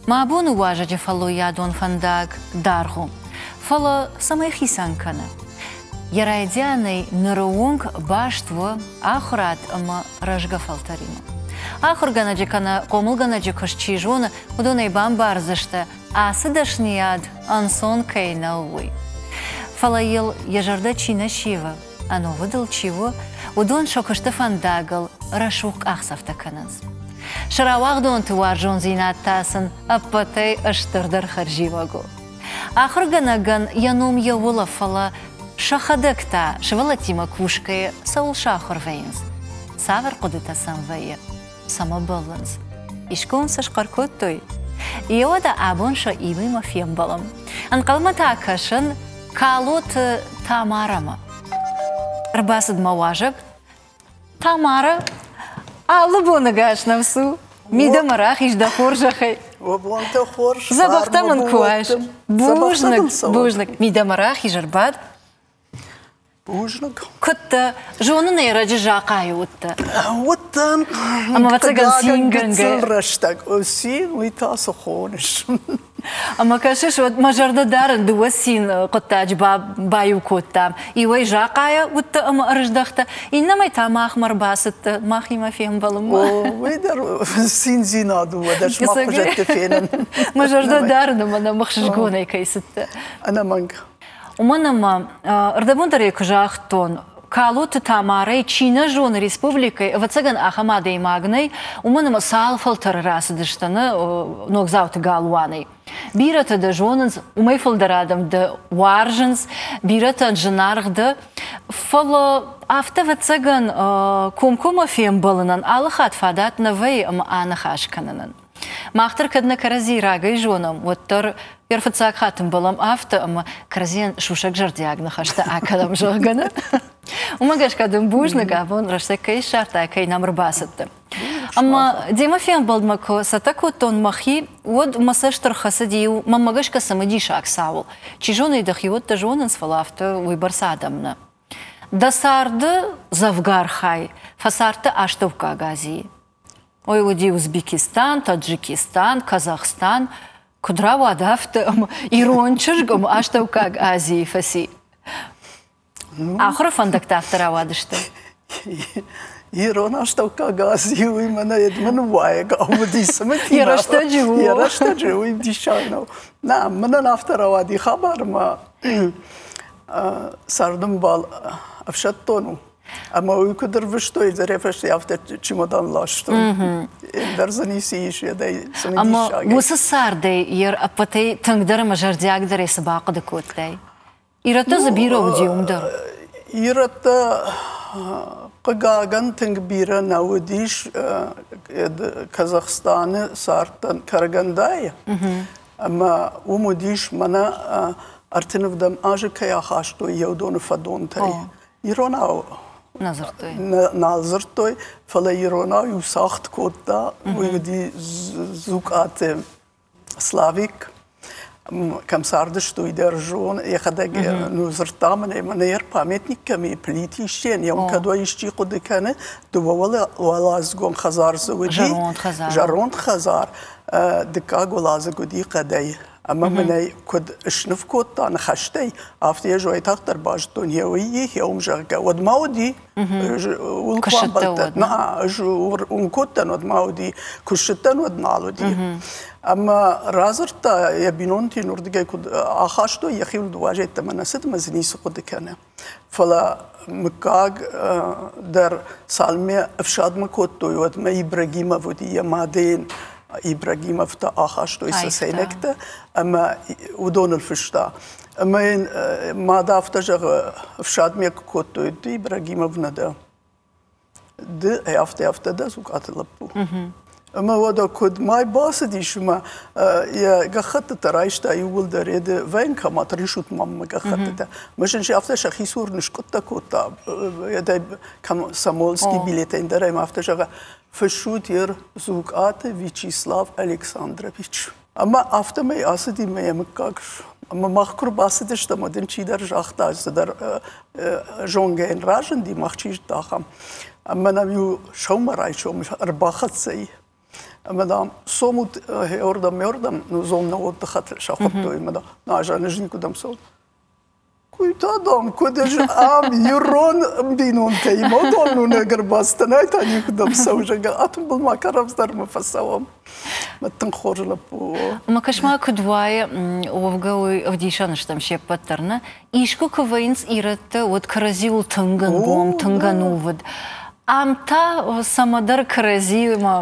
Мӕ абоны уазӕджы фӕллойадон фӕндаг даргъ у, фӕлӕ цӕмӕй хицӕн кӕны? Йӕ райдианӕй ныры онг баст у ахуырад ӕмӕ рӕзгӕ фӕлтӕримӕ. Ахуыргӕнӕджы кӕнӕ хъомылгӕнӕджы куыст чи зоны, уыдон ӕй бамбардзысты, ацы дӕсныйад ӕнцон кӕй нӕу, уый. Фӕлӕ йыл йӕ зӕрдӕ чи нӕ сивы, ӕнувыд ыл чи у, уыдон сӕ куысты фӕндагыл рӕсугъд къахдзӕфтӕ кӕнынц. Сӕ рауагъдонты уарзондзинад та сын ӕппӕтӕй стырдӕр хӕрзиуӕг у. Ахуыргӕнӕгӕн йӕ ном йӕ улӕ, фӕлӕ сӕхӕдӕг та сывӕллӕттимӕ кусгӕйӕ цӕуыл сахуыр вӕййынц? Цавӕр хъуыдытӕ сӕм вӕййы? Цӕмӕ бӕллынц? Искуы сӕ схъӕр кодтой? Йе уӕдӕ абон сӕ иуимӕ фембӕлӕм. Ӕнхъӕлмӕ та кӕсын Калоты Тамарӕмӕ. Ӕрбацыд мӕ уазӕг. Тамара, алы боны гас нӕм цу. Мидӕмӕ рахиз дӕ хорзӕхӕй. О, бонтӕ хорз. Дзӕбӕхтӕ мын куы уаис. Бузныг, бузныг. Мидӕмӕ рахиз, ӕрбад. Бузныг. Куыд дӕ? Зонын ӕй, ӕрӕджы Захъайы уыдтӕ. Уыдтӕн. Ӕмӕ ӕвӕццӕгӕн цингӕнгӕ. Рӕстӕг. Цин, уый та цы хоныс? Ӕмӕ кӕсыс, уӕд мӕ зӕрдӕ дарын дыууӕ цин хъуыддаджы баиу кодтам. Иуӕй Захъайӕ уыдтӕ ӕмӕ ӕрыздӕхтӕ, иннӕмӕй та махмӕ ӕрбацыдтӕ, махимӕ фембӕлынмӕ. О, уый дӕр циндзинад у, уӕдӕ сымах хуызӕтты фенын. Мӕ зӕрдӕ дарын ӕмӕ нӕм ӕхсызгонӕй кӕй цыдтӕ. Ӕнӕмӕнг. Уымӕн ӕмӕ ӕрдӕбон дӕр ӕй куы загътон, Калоты Тамарӕй чи нӕ зоны республикӕйы, ӕвӕццӕгӕн, ахӕм адӕймаг нӕй, уымӕн ӕмӕ цал фӕлтӕры рацыдысты нӕ ногдзауты галуанӕй. Бирӕтӕ дӕ зонынц, уымӕй фылдӕр адӕм дӕ уарзынц, бирӕтӕн зынаргъ дӕ. Фӕлӕ афтӕ, ӕвӕццӕгӕн, комкоммӕ фембӕлынӕн алы хатт фадат нӕ вӕййы ӕмӕ аныхас кӕнынӕн. Мах дӕр кӕд нӕ кӕрӕдзийы рагӕй зонӕм, уӕддӕр йӕ фыццаг хатт ӕмбӕлӕм афтӕ, ӕмӕ кӕрӕдзийӕн сусӕг зӕрдиаг ныхӕстӕ акӕнӕм, зӕгъгӕ, нӕ? Уымӕ гӕсгӕ дын бузныг, абон рӕстӕг кӕй ссардтай, кӕй нӕм ӕрбацыдтӕ. Ӕмӕ демӕ фембӕлдмӕ куы цӕттӕ кодтон мӕхи, уӕд мӕ цӕст ӕрхӕцыди иу, мӕнмӕ гӕсгӕ цымыдисаг цауыл. Чи зоны, дӕхиуӕттӕ зонынц, фӕлӕ афтӕ уыйбӕрц адӕм нӕ. Дӕ царды дзӕвгар хай фӕцардтӕ Астӕуккаг Азийы. Ой, уыди Узбекистан, Таджикистан, Казахстан. Куыд рауад афтӕ, ӕмӕ ирон чызг ӕмӕ Астӕуккаг Азийы фӕци? Ахуыры фӕндӕгтӕ афтӕ рауадысты? Ирон Астӕуккаг Азийы уый мӕнӕ мӕн уайӕг уыди цымыдисимӕ. Йӕ рӕстӕджы у. Йӕ рӕстӕджы уый диссаг нӕу. Нӕ, мӕнӕн афтӕ рауади хабар, ӕмӕ цардӕмбал ӕфсӕддон у. Ӕмӕ уый куыд ӕрвыстой, зӕрӕфӕсте афтӕ чемодан ластой. Ӕндӕр дзы ницы ис, йедӕй Ӕмӕ уыцы цардӕй йӕ ӕппӕтӕй тынгдӕр ӕмӕ зӕрдиагдӕрӕй цы бахъуыды кодтай? Ирӕттӕ дзы бирӕ уыди уым дӕр. Ирӕттӕ хъыгагӕн тынг бирӕ нӕ уыдис Казахстаны цардтӕн Карагандайы. Ӕмӕ уым уыдис мӕнӕ ӕртынӕвдӕм азы кӕй ахастой Еудоны фӕдонтӕй. Иронау нӕ дзырдтой. Нал дзырдтой, фӕлӕ иронау иу цагъд кодта. Уый уыди Зукъаты Славик. Кӕм цардысты, уый дӕр зон. Йӕхӕдӕг ну, дзырдта мын, мӕнӕ йӕ памятник кӕм и, Плиты Исчен, йӕм кӕд уӕ исчи хъуыды кӕны, дыууӕуӕладзыгон хӕдзар дзы уыди. Зӕронд хӕдзар. Зӕронд хӕдзар. Дыккаг уӕладзыг уыди хъӕдӕй. Ӕмӕ мын ӕй куыд сныв кодта ныхӕстӕй, афтӕ йӕ уайтагъддӕр базыдтон, йе уый йе уым, зӕгъгӕ. Уӕд ма уыди. Уым куы амбӕлдтӕн. Нӕ, ӕз уым куы уыдтӕн, уӕд ма уыди. Куы ссыдтӕн, уӕд нал уыди. Ӕмӕ радзырдта, йӕ бинонты йын уырдыгӕй куыд ахастой, йӕхиуыл дыууӕ йеддӕмӕ нӕ цыд ӕмӕ дзы ницы хъуыды кӕны. Фӕлӕ мыггаг дӕр цалынмӕ ӕфсадмӕ кодтой, уӕдмӕ Ибрагимов уыди, йӕ мады йын Ибрагимовтӕ ахастой цӕцӕйнӕгтӕ ӕмӕ уыдоныл фыста. Ӕмӕ йын мад афтӕ зӕгъы, ӕфсадмӕ куы кодтой, ды Ибрагимов нӕ дӕ. Ды афтӕ-афтӕ дӕ Зукъаты лӕппу. Ӕмӕ уӕдӕ куыд мӕй бацыдис ӕмӕ йӕ гӕххӕттытӕ райста иууылдӕр еды военкомат, рисут мӕм мӕ гӕххӕттытӕ. Мӕ сын афтӕ сӕхи цур ныскъуыдтӕ кодта, комсомольский билетӕй дӕр ӕмӕ афтӕ зӕгъы, фыссут ер Зукъаты Вячеслав Александрович. Ӕмӕ афтӕмӕй ацыди мӕ мыггаг. Ӕмӕ мах куы рбацыдыстӕм, уӕд ын чидӕр загъта, цыдӕр зонгӕ йын разынди, мах чи зыдта, ахӕм. Ӕмӕ нӕм иу сӕумӕрайсом ӕрбахӕццӕ и. Ӕмӕ, дам, цомут хеордӕм, меордӕм, ну, зон науодты хӕт сӕ хуыдтой, ӕмӕ, дам, ӕз ӕз никуыдӕм цӕуын. Куй та, дам, куыд ӕз ам ирон бинонтӕй уыдон нунӕг ӕрбацыдтӕн, та никуыдӕм цӕуы, зӕгъгӕ, атымбыл ма кӕрӕвдздӕр мӕ фӕцӕуӕм. Мӕ тынг хорз лӕппу у. Ӕмӕ кӕс-ма, куыд уайы, уӕвгӕ уый ӕвдисӕн стӕм се ппӕт дӕр, нӕ? Искуы куы вӕййынц ирӕттӕ, уӕд кӕрӕдзиуыл тынг ӕнгом, тынг ӕнувыд. Ам та цӕмӕдӕр кӕрӕдзимӕ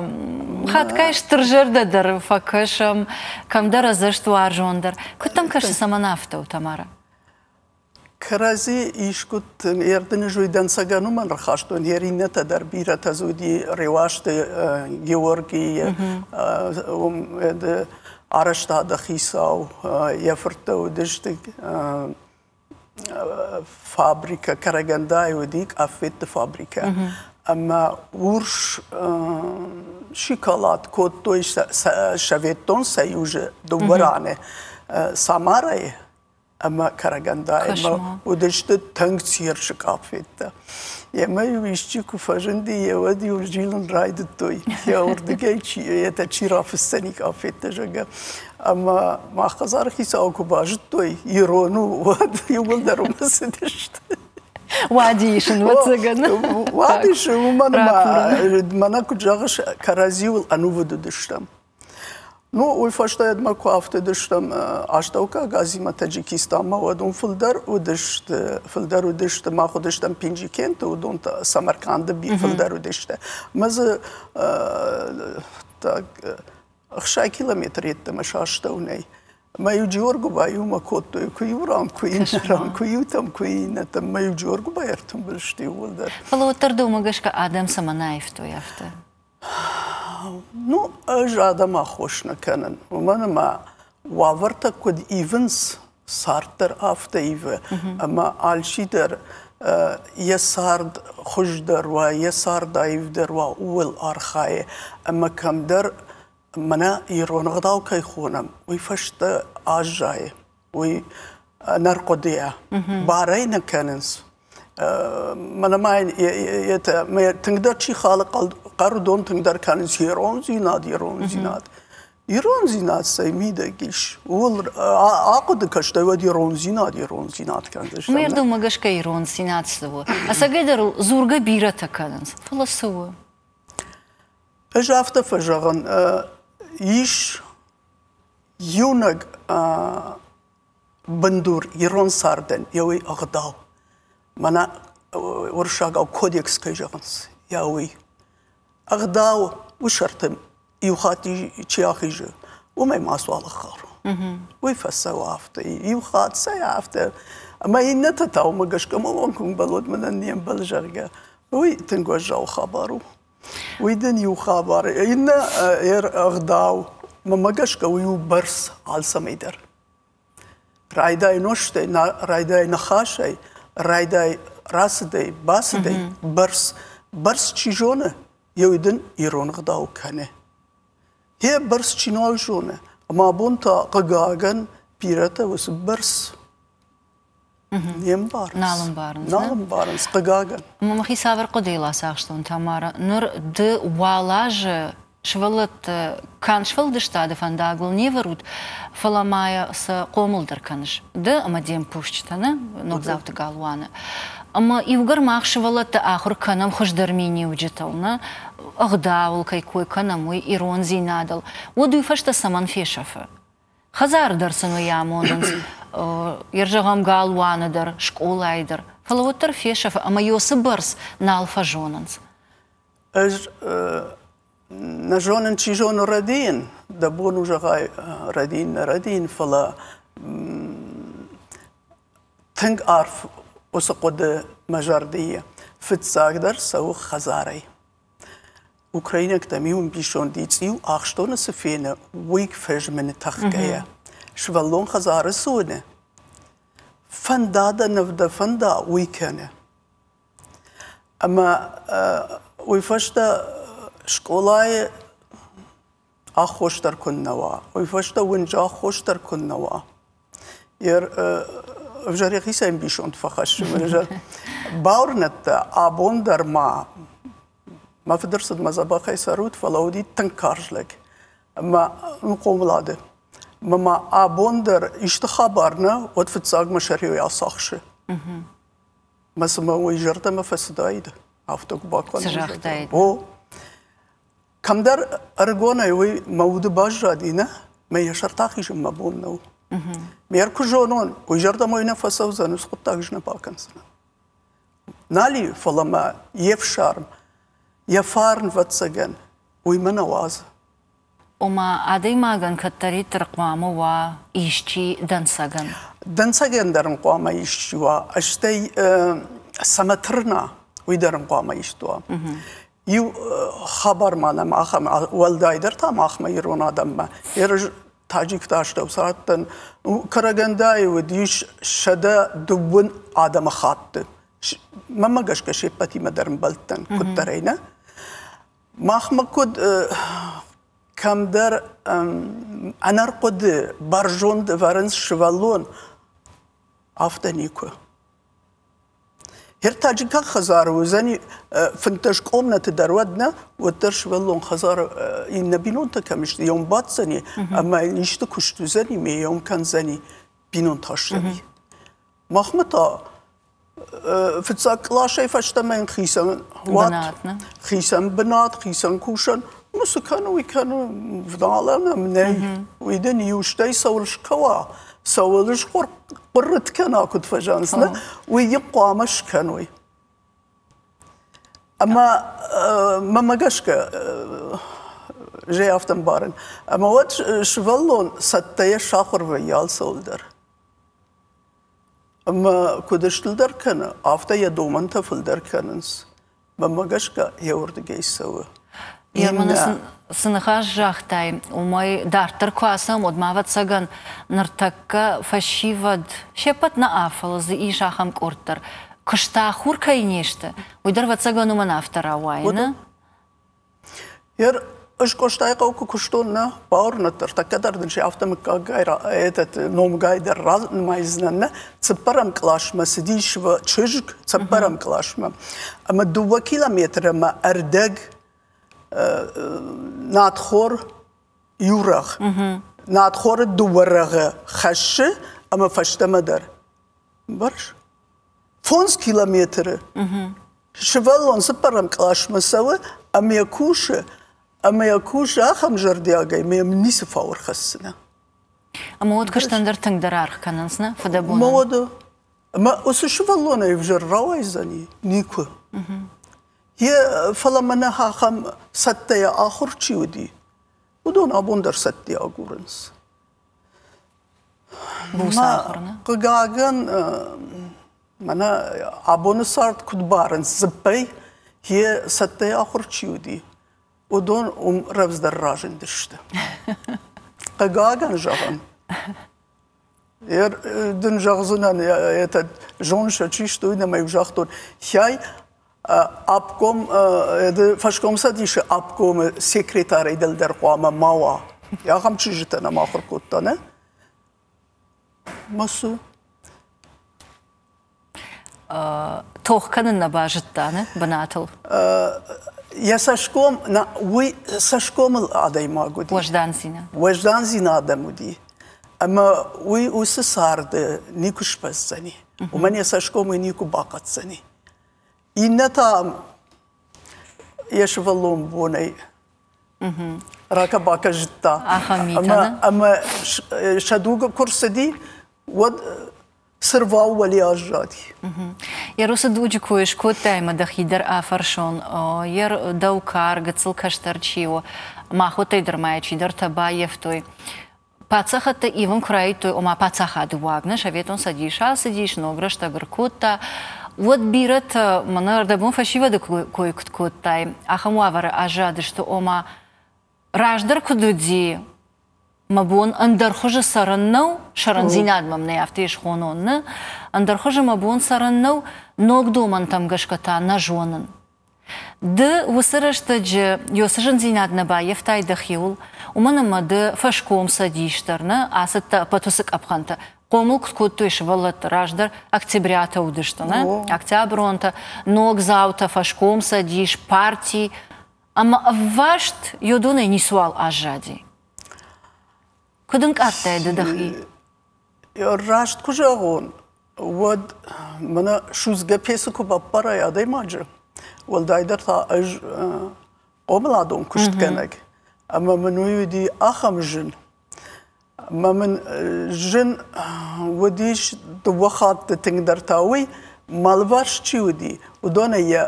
хатгай стырзӕрдӕ дӕр фӕкӕсӕм, кӕмдӕр ӕдзӕстуарзондӕр. Куыд дӕм кӕсы, цӕмӕн афтӕ у, Тамара? Кӕрӕдзи искуыд Ердыны зуй дӕнцӕгӕн уымӕн рхастон, йе иннӕтӕ дӕр бирӕтӕ дзы уыди Реуазты Георгийы, уым арӕзтады хицау, йӕ фырттӕ уыдысты фабрикӕ, Карагандайы уыди къаффетты фабрикӕ. Ӕмӕ урс шоколад кодтой Советон Союзы дыууӕ раны, Самарайы ӕмӕ Карагандайы уыдысты тынг цирчы къаффеттӕ. Емӕ-иу исчи куы фӕзынди, уӕд-иу зилын райдыдтой, йӕ уырдыгӕй чи, етӕ чи рафыссӕни къаффеттӕ, зӕгъгӕ. Ӕмӕ мах хӕдзары хицауы куы базыдтой, ирон у, уӕд иууылдӕр уымӕ цыдысты. Уадисын, ӕвӕццӕгӕн. Уадисын, уымӕн ӕмӕ мӕнӕ куыд зӕгъыс, кӕрӕдзиуыл ӕнувыд уыдыстӕм. Ну, уый фӕстӕ ӕдмӕ куы афтыдыстӕм Астӕуккаг Азимӕ Таджикистанмӕ, уӕд уым фылдӕр уыдысты, фылдӕр уыдысты, мах уыдыстӕм Пинджикенты, уыдон та Самарканды фылдӕр уыдысты. Мӕ дзы так 60 километр йеддӕмӕ сӕ астӕу нӕй. Мӕ-иу Джиоргуыба иумӕ кодтой, куы иу ран, куы иннӕ ран, куы иутӕм, куы иннӕтӕм. Мӕ-иу Джиоргуыба ӕртымбыл сты иууылдӕр. Фӕлӕ уӕддӕр дӕумӕ гӕсгӕ адӕм цӕмӕн аивтой афтӕ? Ну, ӕз адӕм аххос нӕ кӕнын, уымӕн ӕмӕ уавӕртӕ куыд ивынц, цард дӕр афтӕ ивы, ӕмӕ алчидӕр йӕ цард хуыздӕр уа, йӕ цард аивдӕр уа, ууыл архайы. Ӕмӕ кӕмдӕр мӕнӕ ирон ӕгъдау кӕй хонӕм, уый фӕстӕ аззайы. Уый ӕнӕрхъуыдыйӕ барӕй нӕ кӕнынц. Мӕнӕ ма тынгдӕр чи халы хъӕрдон тынгдӕр кӕнынц ирондзинад, ирондзинад. Ирондзинад цӕй мидӕг ис? Ууыл ахъуыды кӕстӕй уӕд ирондзинад, ирондзинад кӕндзыстӕм. Ме рдӕммӕ гӕсгӕ ирондзинад цы у? Ӕцӕгӕйдӕр ыл дзургӕ бирӕтӕ кӕнынц, фӕлӕ цы у? Ӕз афтӕ фӕзӕгъын, ис иунӕг бындур ирон цардӕн йӕ уый ӕгъдау. Мӕнӕ уырыссагау кодекс кӕй зӕгъынц, йӕ уый. Ӕгъдау уый сӕрты иу хатт чи ахизы, уымӕй мацуал ӕххӕр. Уый фӕцӕуы афтӕ, иу хатт цӕй афтӕ. Ӕмӕ иннӕтӕ та уымӕ гӕсгӕ мӕ куы мбӕлод, мӕнӕн не мбӕлы, зӕгъгӕ. Уый тынг уӕззау хабар у. Уый дын иу хабар. Иннӕ ӕгъдау, мӕнмӕ гӕсгӕ, уый у бӕрц алцӕмӕй дӕр. Райдай нозтӕй, райдай ныхасӕй, райдай рацыдӕй, бацыдӕй, бӕрц. Бӕрц чи зоны, йе уый дын ирон ӕгъдау кӕны. Йе бӕрц чи нал зоны, ӕмӕ абон та, хъыгагӕн, бирӕтӕ уыцы бӕрц не мбарынц. Нал ӕмбарынц. Нал ӕмбарынц, хъыгагӕн. Мӕхи цавӕр хъуыдыйыл ацахстон, Тамара? Ныр ды уал азы сывӕллӕтты канд сфӕлдыстады фӕндагыл не вӕрут, фӕлӕ ма сӕ хъомыл дӕр кӕныс. Ды ӕмӕ де мкусджытӕ, нӕ, Ногдзауты галуаны. Ӕмӕ иугӕр мах сывӕллӕтты ахуыр кӕнӕм хуыздӕр миниуджытыл, нӕ, ӕгъдауыл кӕй кой кӕнӕм, уый ирондзинадыл, уӕд уый фӕстӕ цӕмӕн фесӕфы? Хӕдзары дӕр сын уый амонынц, зӕгъӕм, галуаны дӕр, скъолайы дӕр, фӕлӕ уӕддӕр фесӕфы ӕмӕ йоцы бӕрц нал фӕзонынц. Ӕз нӕ зонын, чи зоны рӕдийын, дӕ бон у зӕгъай рӕдийын, нӕ рӕдийын, фӕлӕ тынг арф уыцы хъуыды мӕ зӕрды и. Фыццагдӕр цӕуы хӕдзарӕй. Украинӕгтӕм иу ӕмбисонд и, цъиу ахстоны цы фены, уый фӕзмыны тӕхгӕйӕ. Сывӕллон хӕдзары цы уыны, фӕнда дӕ нӕ дӕ фӕнда, уый кӕны. Ӕмӕ уый фӕстӕ скъолайы аххос дӕр куыннӕ уа, уый фӕстӕ уынджы аххос дӕр куыннӕ уа. Ӕвзӕр йӕхицӕй ӕмбисонд фӕхӕссы. Бауырнӕд дӕ, абон дӕр ма. Мӕ фыдырцыдмӕ дзӕбӕхӕй цӕрут, фӕлӕ уыди тынг карз лӕг. Ӕмӕ хъомылады. Мӕ ма абон дӕр исты хабар нӕ, уӕд фыццаг мӕ сӕр-иу ацахсы. Мӕ цымӕ уый зӕрдӕмӕ фӕцыдаид, афтӕ куы бакӕнон. Цы загътаид? О, кӕмдӕр ӕрыгонӕй уый мӕ уды баззади, нӕ? Мӕ йӕ сӕрты ахизын мӕ бон нӕу. Ме ркуы зонон, уый зӕрдӕмӕ уый нӕ фӕцӕудзӕн, уыцы хъуыддаг ӕз нӕ бакӕндзынӕн. Нал и, фӕлӕ мӕ йе фсарм, йӕ фарн, ӕвӕццӕгӕн, уый мӕ нӕ уадзы. Ома адӕймагӕн кӕддӕриддӕр хъуамӕ уа исчи дӕнцӕгӕн? Дӕнцӕгӕн дӕр ын хъуамӕ исчи уа, стӕй цӕмӕ тырна, уый дӕр ын хъуамӕ ист уа. Иу хабар ма нӕм ахӕм, уӕлдайдӕр та махмӕ ирон адӕммӕ, ерыс таджикты астӕу цардтӕн, Карагандайы уыдис 130 адӕмыхатты. Мӕнмӕ гӕсгӕ се ппӕтимӕ дӕр ӕмбӕлдтӕн, куыддӕрӕй нӕ. Махмӕ куыд кӕмдӕр ӕнӕрхъуыды бӕрзонд ӕвӕрынц сывӕллон, афтӕ никуы. Ӕртаджыккаг хӕдзары уыдзӕни 15 къомнӕты дӕр уӕд нӕ, уӕддӕр сывӕллон хӕдзары иннӕ бинонтӕ кӕм сты, йӕм баддзӕни ӕмӕ йын исты куыст уыдзӕни, ме йӕм кӕндзӕни бинонтӕ астӕуи. Махмӕ та фыццаг къласӕй фӕстӕмӕ йын хицӕн уат, хицӕн бынат, хицӕн кусӕн. Ну, цы кӕны, уый кӕны, вналӕн ӕм нӕй. Уый дын иу стӕй цӕуыл скӕуа, цӕуыл схъуыррыт кӕна, куыд фӕзӕгъынц, нӕ, уый йын хъуамӕ скӕной. Ӕмӕ мӕмӕ гӕсгӕ, зӕй афтӕ ӕмбарын, ӕмӕ уӕд сывӕллон цӕттӕйӕ сахуыр вӕййы алцӕуыл дӕр. Ӕмӕ куыд стылдӕр кӕны, афтӕ йӕ домӕнтӕ фылдӕр кӕнынц. Мӕнмӕ гӕсгӕ, йӕ уырдыгӕй цӕуы. Ерманы цы ныхас загътай, уымӕй дарддӕр куы ацӕуӕм, уӕд ма, ӕвӕццӕгӕн, ныртӕккӕ фӕсивӕд се ппӕт нӕ, фӕлӕ дзы ис ахӕм къорд дӕр, куыстахур кӕй не сты, уый дӕр, ӕвӕццӕгӕн, уымӕн афтӕ рауайы, нӕ? Ер ӕз Къостайыхъӕуы куы куыстон, нӕ, бауырнӕд дӕр, тӕккӕ дӕр дын сӕ афтӕ мыггаггай этот номгай дӕр ранымайдзынӕн, нӕ, цыппӕрӕм къласмӕ цыдис чызг цыппӕрӕм къласмӕ. Ӕмӕ 2 километры ӕмӕ ӕрдӕг надхор иу рӕгъ. Надхоры дыууӕ рӕгъы хӕссы ӕмӕ фӕстӕмӕ дӕр. Бӕрз. 5 километры. Сывӕллон цыппӕрӕм къласмӕ цӕуы ӕмӕ йӕ кусы, ӕмӕ йӕ кусы ахӕм зӕрдиагӕй, ӕмӕ йӕм ницы фау ӕрхӕсдзынӕ. Ӕмӕ уӕд куыстӕн дӕр тынгдӕр аргъ кӕнынц, нӕ фыдӕбонӕн? Ӕмӕ уӕд ӕмӕ уыцы сывӕллонӕй ӕвзӕр рауайдзӕни? Никуы. Йе, фӕлӕ мӕнӕ ахӕм цӕттӕйӕ ахуыр чи уыди, уыдон абон дӕр цӕттӕ агурынц. Буц ахуыр, нӕ? Хъыгагӕн, мӕнӕ абоны цард куыд барынц дзыппӕй, йе цӕттӕйӕ ахуыр чи уыди, уыдон уым рӕвдздӕр разындысты. Хъыгагӕн зӕгъын, дын зӕгъдзынӕн, это зоныс, чи сты, уый нӕма-иу загътон, хӕй обком, фӕскомцӕдисы обкомы секретарӕй дӕлдӕр хъуамӕ ма уа. Ахӕм чызджытӕ нӕм ахуыр кодта, нӕ? Ма цы? Тох кӕнын нӕ базыдта, нӕ, бынатыл? Йӕ цӕсгом, уый цӕсгомыл адӕймаг уыди. Уӕздандзинад. Уӕздандзинад ӕм уыди. Ӕмӕ уый уыцы царды никуы сбӕздзӕни. Уымӕн йӕ цӕсгом уый никуы бахъӕцдзӕни. Иннӕ та йӕ сывӕллон бонӕй ракӕ-бакӕ зыдта. Ӕмӕ сӕ дуг куы рцыди, уӕд цырвау уӕле аззади. Йер уыцы дуджы кой скодтай ӕмӕ дӕхи дӕр афӕрсон, йер дӕу кар, гыццыл кӕстӕр чи у, махуӕттӕй дӕр ма йӕ чидӕртӕ баййӕфтой. Паддзахӕдтӕ ивын куы райдыдтой, ома паддзахады уаг, нӕ Советон Цӕдис ацыдис, ног рӕстӕг ӕркодта, уӕд бирӕтӕ, мӕнӕ ӕрдӕбон фӕсивӕды кой куыд кодтай, ахӕм уавӕры аззадысты, ома раздӕр куыд уыди, мӕ бон ӕндӕр хуызы цӕрын нӕу, сӕрӕндзинад мӕм нӕй, афтӕ йӕ схонон, нӕ, ӕндӕр хуызы мӕ бон цӕрын нӕу, ног домӕнтӕм гӕсгӕ та нӕ зонын. Ды уыцы рӕстӕджы ёсы зындзинад нӕ баййӕфтай дӕхиуыл, уымӕн ӕмӕ ды фӕскомцӕдис дӕр нӕ ацыдтӕ ӕппӕт уыцы къӕпхӕнтӕ. Хъомыл куыд кодтой сывӕллӕтты, раздӕр октябрятӕ уыдысты, нӕ? Октябронтӕ, ногдзаутӕ, фӕскомцӕдис, парти. Ӕмӕ ӕвваст йодонӕй ницуал аззади. Куыд ӕнкъардтай ды дӕхи? Раст куы зӕгъон, уӕд мӕнӕ судзгӕ пецы куы баппарай адӕймаджы, уӕлдайдӕр та ӕз хъомыладон куыстгӕнӕг, ӕмӕ мын уый уыди ахӕм зын. Ӕмӕ мын зын уыдис дыууӕ хатты тынгдӕр та уый, мӕ алыварс чи уыди, уыдонӕй йӕ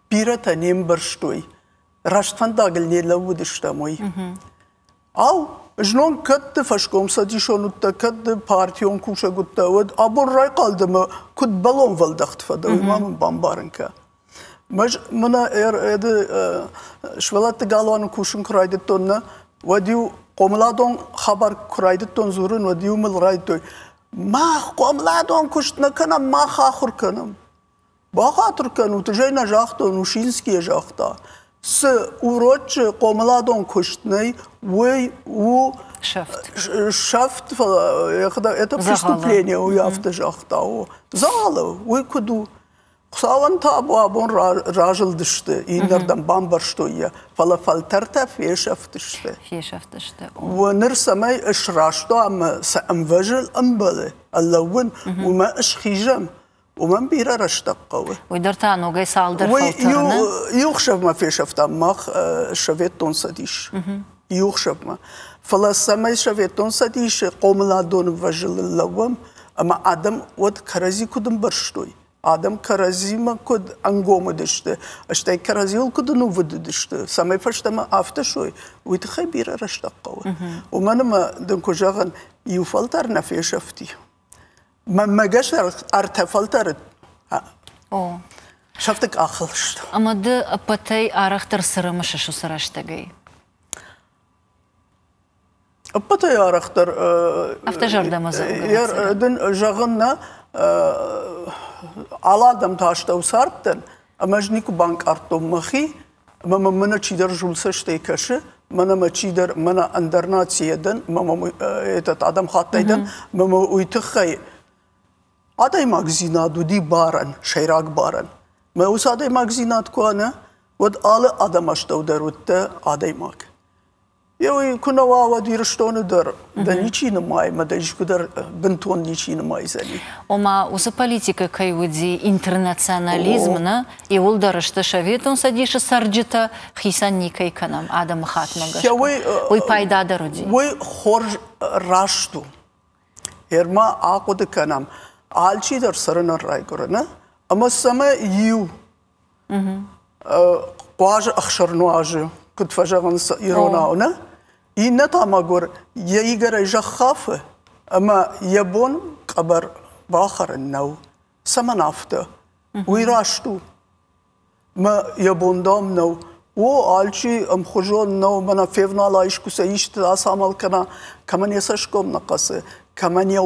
бирӕтӕ не мбӕрстой, раст фӕндагыл не лӕууыдыстӕм, уый. Ау, знон кӕд ды фӕскомцӕдисон уыдтӕ, кӕд ды партион кусӕг уыдтӕ, уӕд абон райхъал дӕ мӕ куыд бӕлонвӕлдӕхт фӕдӕ, уый ма мын бамбарын кӕ. Мӕнӕ ӕрӕды сывӕллӕтты галуаны кусын куы райдыдтон, нӕ, уӕд-иу хъомыладон хабар куы райдыдтон дзурын, уӕд-иу мыл райдыдтой, мах хъомыладон куыст нӕ кӕнӕм, мах ахуыр кӕнӕм. Бахатыр кӕнут, ӕз ӕй нӕ загътон, Ушинскийӕ загъта. Цы урочы хъомыладон куыст нӕй, уый у сӕфт. Сӕфт, фӕлӕ это преступление, уый афтӕ загъта. Дзӕгъӕлы, уый куыд у? Хуыцауӕн табу абон разылдысты, иннӕрдӕм бамбӕрстой йӕ, фӕлӕ фӕлтӕртӕ фесӕфтысты. Фесӕфтысты. Ныр цӕмӕй сраст уа ӕмӕ сӕ ӕмвӕзыл ӕмбӕлы, ӕрлӕууын, уымӕ схизӕм, уымӕн бирӕ рӕстӕг хъӕуы. Уый дӕр та ногӕй цалдӕр фӕлтӕры, нӕ? Иу хсӕвмӕ фесӕфтам мах Советон Цӕдис. Иу хсӕвмӕ. Фӕлӕ цӕмӕй Советон Цӕдисы хъомыладон ӕмвӕзыл лӕууӕм, ӕмӕ адӕм уӕд кӕрӕдзи куыд ӕмбӕрстой, адӕм кӕрӕдзимӕ куыд ӕнгом уыдысты, стӕй кӕрӕдзиуыл куыд ӕнувыд уыдысты, цӕмӕй фӕстӕмӕ афтӕ суой, уый тыххӕй бирӕ рӕстӕг хъӕуы. Уымӕн ӕмӕ дын куы зӕгъын, иу фӕлтӕр нӕ фесӕфти. Мӕнмӕ гӕсгӕ ӕртӕ фӕлтӕры сӕфты къахыл сты. Ӕмӕ ды ӕппӕтӕй арӕхдӕр цы рымысыс уыцы рӕстӕгӕй? Ӕппӕтӕй арӕхдӕр Афтӕ зӕрдӕмӕдзӕугӕ. Дын зӕгъын нӕ, алы адӕмты астӕу цардтӕн, ӕмӕ ӕз никуы банкъардтон мӕхи, ӕмӕ мӕм мӕнӕ чидӕр зулцӕстӕй кӕсы, мӕнӕ мӕ чидӕр, мӕнӕ ӕндӕр нацийӕ дӕн, мӕ этот адӕмхаттӕй дӕн, мӕ мӕ уый тыххӕй адӕймагдзинад уыди барӕн, сӕйраг барӕн. Мӕ уыцы адӕймагдзинад куы уа, нӕ, уӕд алы адӕм астӕу дӕр уыдтӕ адӕймаг. Еуый куы нӕ уа, уӕд Ирыстоны дӕр дӕ ничи нымайы, мӕ дӕ искуы дӕр бынтон ничи нымайдзӕни. Ома, уыцы политикӕ кӕй уыди интернационализм, нӕ, иууылдӕр сты Советон Цӕдисы цӕрджытӕ, хицӕн никӕй кӕнӕм адӕмы хатмӕ гӕсгӕ. Уый пайда дӕр уыди. Уый хорз раст у. Ӕрма ахъуыды кӕнӕм, алчидӕр цӕрынӕн райгуыры, нӕ? Ӕмӕ цӕмӕ иу хъуазы ӕхсыр нуазы, куыд фӕзӕгъынц иронау, нӕ? Иннӕ та мӕгуыр йӕ игӕрӕй зӕхх хафы ӕмӕ йӕ бон къӕбӕр бахӕрын нӕу. Цӕмӕн афтӕ? Уый раст у. Мӕ йӕ бон дам нӕу. О, алчи ӕмхуызон нӕу, мӕнӕ февнала искуы сӕ исты ацамал кӕна, кӕмӕн йӕ цӕсгом нӕ хъӕцы, кӕмӕн йӕ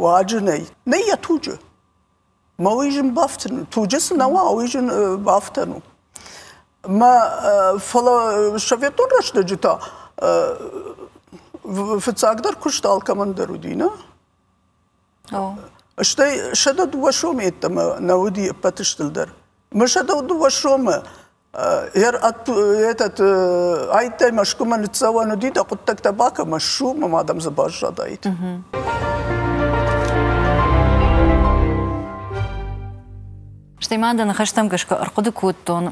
уаджы нӕй. Нӕй йӕ туджы. Мӕ уый зын бафтӕн, туджы цы нӕ уа, уый зын бафтӕн у. Мӕ фӕлӕ советон рӕстӕджы та фыццагдӕр куыст алкӕмӕн дӕр уыди, нӕ? Стӕй 102 сомы йеддӕмӕ нӕ уыди ӕппӕты стылдӕр. Мӕ 102 сомы этот айттӕй Мӕскуымӕ ныццӕуӕн уыди, дӕ хъуыддӕгтӕ бакӕ, мӕ ссу, мӕ мадӕм дзы баззадаид. Стӕй ма дӕ ныхӕстӕм гӕсгӕ ӕрхъуыды кодтон,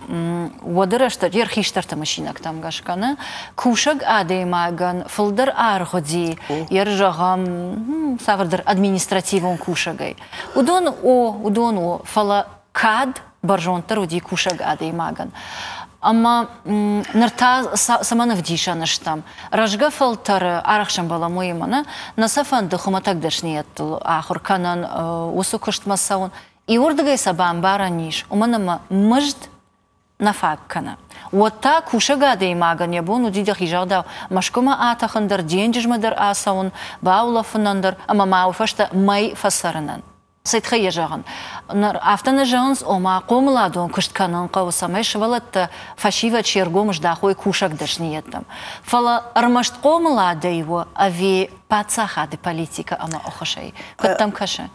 уӕды рӕстӕджы йе рхистӕрты мысинӕгтӕм гӕсгӕ нӕ кусӕг адӕймагӕн фылдӕр аргъ уыди, йе зӕгъӕм, цавӕрдӕр административон кусӕгӕй. Уыдон о, уыдон о, фӕлӕ кад бӕрзонддӕр уыди кусӕг адӕймагӕн. Ӕмӕ ныр та цӕмӕн ӕвдисӕн стӕм? Рӕзгӕ фӕлтӕры арӕх сӕмбӕлӕм уыимӕ, нӕ? Нӕ сӕ фӕнды хуымӕтӕг дӕсныйӕдтыл ахуыр кӕнын, уыцы куыстмӕ цӕуын. Иуырдыгӕй сӕ бамбарӕн ис, уымӕн ӕмӕ мызд нӕ фаг кӕны. Уӕд та кусӕг адӕймагӕн йӕ бон уыди дӕхи загъдау Мӕскуымӕ атӕхын дӕр, денджызмӕ дӕр ацӕуын, баулӕфынӕн дӕр ӕмӕ ма уый фӕстӕ мӕй фӕцӕрынӕн. Цӕй тыххӕй йӕ зӕгъын? Ныр афтӕ нӕ зӕгъынц, ома хъомыладон куыст кӕнын хъӕуы, цӕмӕй сывӕллӕттӕ фӕсивӕд се ргом здахой кусӕг дӕсныйӕдтӕм. Фӕлӕ ӕрмӕст хъомыладӕй у ӕви паддзахады политикӕ ӕмӕ ӕххуысӕй? Куыд дӕм кӕсы?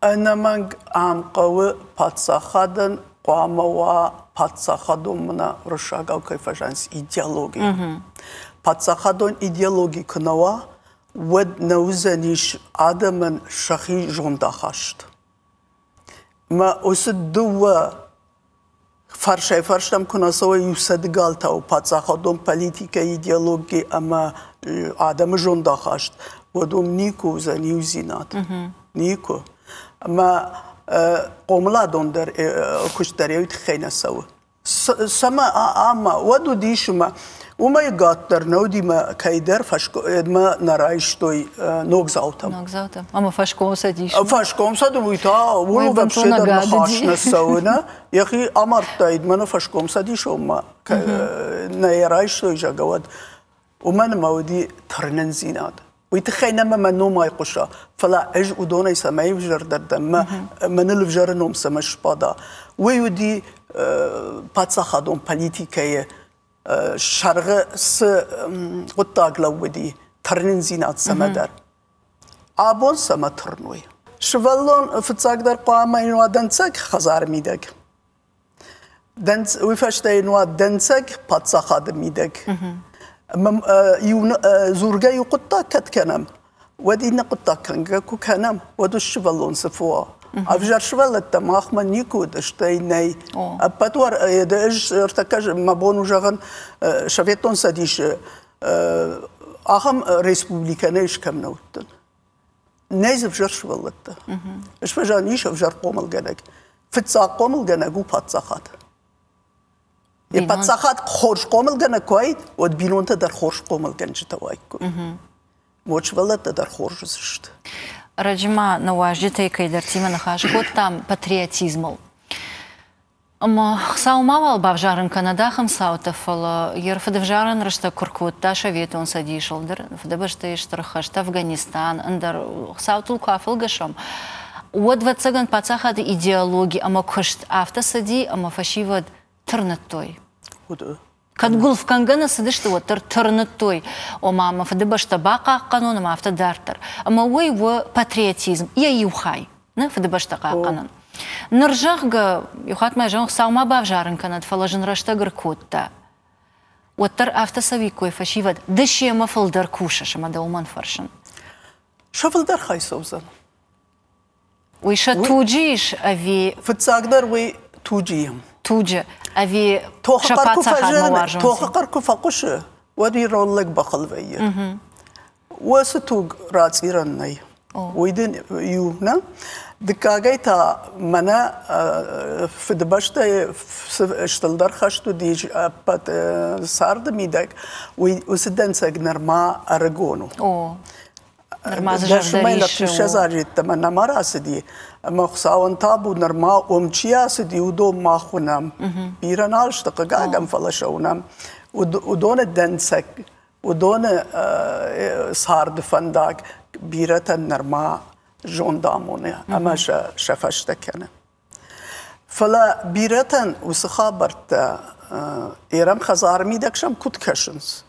Ӕнӕмӕнг ӕм хъӕуы паддзахадӕн. хъуамӕ уа паддзахадон мӕнӕ уырыссагау кӕй фӕзӕгъынц идеологи. Паддзахадон идеологи куы нӕ уа, уӕд нӕ уыдзӕнис адӕмӕн сӕхи зондахаст. Мӕ уыцы дыууӕ фӕрсӕй-фӕрстӕм куы нӕ цӕуой иу цӕдгалтау паддзахадон политикӕ, идеологи ӕмӕ адӕмы зондахаст, уӕд уым никуы уыдзӕн иудзинад. Никуы. Ӕмӕ хъомыладон дӕр куыст дӕр уый тыххӕй нӕ цӕуы. Цӕмӕ ӕмӕ уӕд уыдис ӕмӕ уымӕй гаддӕр нӕ уыди мӕ кӕйдӕр фӕскъуыдмӕ нӕ райстой ногдзаутӕм. Ногдзаутӕм. Ӕмӕ фӕскомцӕдис. Фӕскомцӕды уый та ууыл вообще дӕр ныхас нӕ цӕуы, нӕ? Йӕхи амардтаид мӕнӕ фӕскомцӕдисонмӕ нӕ йӕ райстой, зӕгъгӕ, уӕд. Уымӕн ӕмӕ уыди тырнындзинад. Уый тыххӕй нӕ мӕ ном айхъуыса, фӕлӕ ӕз уыдонӕй цӕмӕй ӕвзӕрдӕр дӕн, мӕныл ӕвзӕры ном цӕмӕ сбада, уый уыди паддзахадон политикӕйы сӕргъы цы хъуыддаг лӕууыди, тырнындзинад цӕмӕдӕр. Абон цӕмӕ тырной? Сывӕллон фыццагдӕр хъуамӕ йын уа дӕнцӕг хӕдзары мидӕг. Уый фӕстӕ йын уа дӕнцӕг паддзахады мидӕг. Иу дзургӕ иу хъуыддаг кӕд кӕнӕм, уӕд иннӕ хъуыддаг кӕнгӕ куы кӕнӕм, уӕд уыцы сывӕллон цы фӕуа? Ӕвзӕр сывӕллӕттӕ махмӕ никуы уыд, стӕй нӕй. Ӕппӕт ӕз ӕртӕккӕ мӕ бон у зӕгъын, Советон Цӕдисы ахӕм республикӕ нӕ ис, кӕм нӕ уыдтӕн. Нӕй дзы ӕвзӕр сывӕллӕттӕ. Ӕз ис ӕвзӕр хъомылгӕнӕг. Фыццаг хъомылгӕнӕг у паддзахад. Йӕ паддзахад хорз хъомылгӕнӕг куы уаид, уӕд бинонтӕ дӕр хорз хъомылгӕнджытӕ уаиккой. Уӕд сывӕллӕттӕ дӕр хорз уыдзысты. Ӕрӕджы ма нӕ уазджытӕй кӕйдӕртимӕ ныхас кодтам патриотизмыл. Ӕмӕ Хуыцау мауал бавзарын кӕнӕд ахӕм цаутӕ, фӕлӕ йе рфыдӕвзарӕн рӕстӕг куы ркодта Советон Цӕдисыл дӕр, Фыдыбӕстӕйы Стыр хӕст, Афганистан, ӕндӕр цаутыл куы афӕлгӕсӕм, уӕд, ӕвӕццӕгӕн, паддзахады идеологи ӕмӕ куыст афтӕ цыди, ӕмӕ фӕсивӕд тырныдтой. Кӕд гуылфгӕнгӕ нӕ цыдысты, уӕддӕр тырныдтой, ома мӕ Фыдыбӕстӕ бахъахъхъӕнон ӕмӕ афтӕ дарддӕр. Ӕмӕ уый у патриотизм, йӕ иу хай, нӕ Фыдыбӕстӕ хъахъхъӕнын. Ныр, зӕгъгӕ, иу хатт ма зӕгъын, Хуыцау ма бавзарын кӕнӕд, фӕлӕ зын рӕстӕг ӕркодта. Уӕддӕр афтӕ цӕуиккой фӕсивӕд, ды семӕ фылдӕр кусыс ӕмӕ дӕ уымӕн фӕрсын. Сӕ фылдӕр хай цӕудзӕн. Уый сӕ туджы ис ӕви? Фыццагдӕр уый туджы и. Туджы ӕви сӕ паддзахадмӕ уарзондзинад? Тохы хъӕр куы фӕхъуысы, уӕд ирон лӕг бахыл вӕййы. Уыцы туг рацъирӕн нӕй. Уый дын иу, нӕ? Дыккагӕй та мӕнӕ Фыдыбӕстӕйы цы стылдӕр хӕст уыдис ӕппӕт царды мидӕг, уый уыцы дӕнцӕг нырма ӕрыгон у. Нырма дзы зӕрдӕ риссы. 20 азы йеддӕмӕ нӕма рацыди, ӕмӕ Хуыцауӕн табу, нырма уым чи ацыди, уыдон мах уынӕм. Бирӕ нал сты, хъыгагӕн, фӕлӕ сӕ уынӕм. Уыдоны дӕнцӕг, уыдоны царды фӕндаг бирӕтӕн нырма зонд амоны ӕмӕ сӕ фӕстӕ кӕны. Фӕлӕ бирӕтӕн уыцы хабӕрттӕ ерӕм хӕдзары мидӕг сӕм куыд кӕсынц,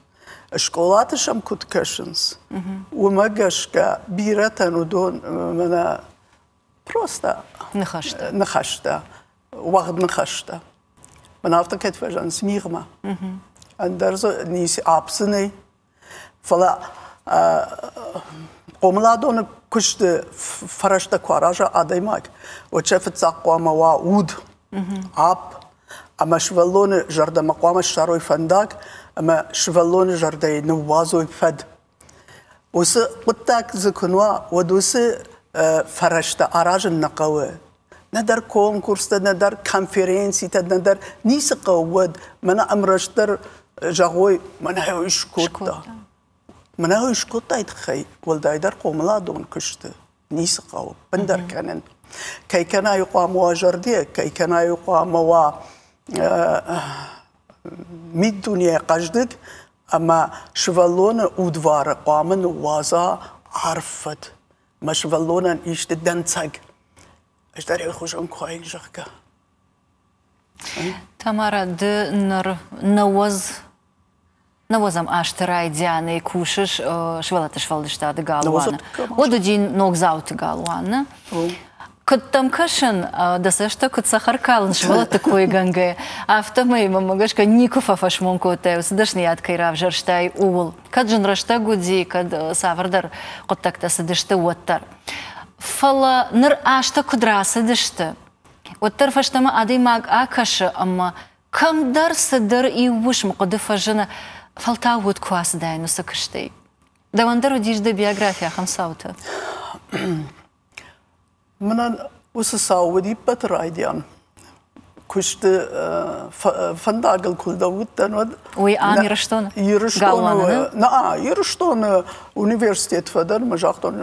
скъолаты сӕм куыд кӕсынц, уымӕ гӕсгӕ бирӕтӕн уыдон мӕнӕ просто ныхӕстӕ, ныхӕстӕ уӕгъд ныхӕстӕ. Мӕн афтӕ кӕд фӕзӕгъынц мигъмӕ. Ӕндӕр дзы ницы апп дзы нӕй. Фӕлӕ хъомыладоны куысты фӕрӕзтӕ куы араза адӕймаг, уӕд сӕ фыццаг хъуамӕ уа уд, апп, ӕмӕ сывӕллоны зӕрдӕмӕ хъуамӕ ссарой фӕндаг ӕмӕ сывӕллоны зӕрдӕйы ныууадзой фӕд. Уыцы хъуыддаг дзы куы нуа, уӕд уыцы фӕрӕзтӕ аразын нӕ хъӕуы. Нӕдӕр конкурстӕ, нӕдӕр конференцитӕ, нӕдӕр ницы хъӕуы, уӕд мӕнӕ ӕмрастдӕр зӕгъой, мӕнӕ уый скодта. Мӕнӕ уый скодтай тыххӕй, уӕлдайдӕр хъомыладон куысты ницы хъӕуы, ӕндӕр кӕнын. Кӕй кӕнай хъуамӕ уа зӕрдиаг, кӕй кӕнай хъуамӕ уа миддунейӕ хъӕздыг ӕмӕ сывӕллоны удвары хъуамӕ ныууадза арф фӕд. Мӕ сывӕллонӕн исты дӕнцӕг. Ӕз дӕр йӕ хуызӕн куы уаин, зӕгъгӕ. Тамара, ды ныр нӕуӕдзӕм азты райдианӕй кусыс сывӕллӕтты сфӕлдыстады галуаны. Уӕд уыди ногдзауты галуаны. Куыд дӕм кӕсын, дӕ цӕстӕ куыд цӕхӕр калын сывӕллӕтты койгӕнгӕ, афтӕмӕй мӕнмӕ гӕсгӕ никуы фӕфӕсмон кодтай, уыцы дӕсныйад кӕй равзӕрстай, ууыл. Кӕд зын рӕстӕг уыди, кӕд цавӕрдӕр хъуыддӕгтӕ цыдысты, уӕддӕр. Фӕлӕ ныр азтӕ куыд рацыдысты, уӕддӕр фӕстӕмӕ адӕймаг акӕсы ӕмӕ кӕмдӕр цыдӕр иу уысм хъуыды фӕзыны, фӕлтау уӕд куы ацыдаин уыцы куыстӕй. Дӕуӕн дӕр уыдис дӕ биографи ахӕм цаутӕ? Мӕнӕн уыцы цау уыди ӕппӕты райдиан. Куысты фӕндагыл куы лӕууыдтӕн, уӕд Уый ам Ирыстоны? Ирыстоны, нӕ, Ирыстоны университет фӕдӕн, мӕ загътон,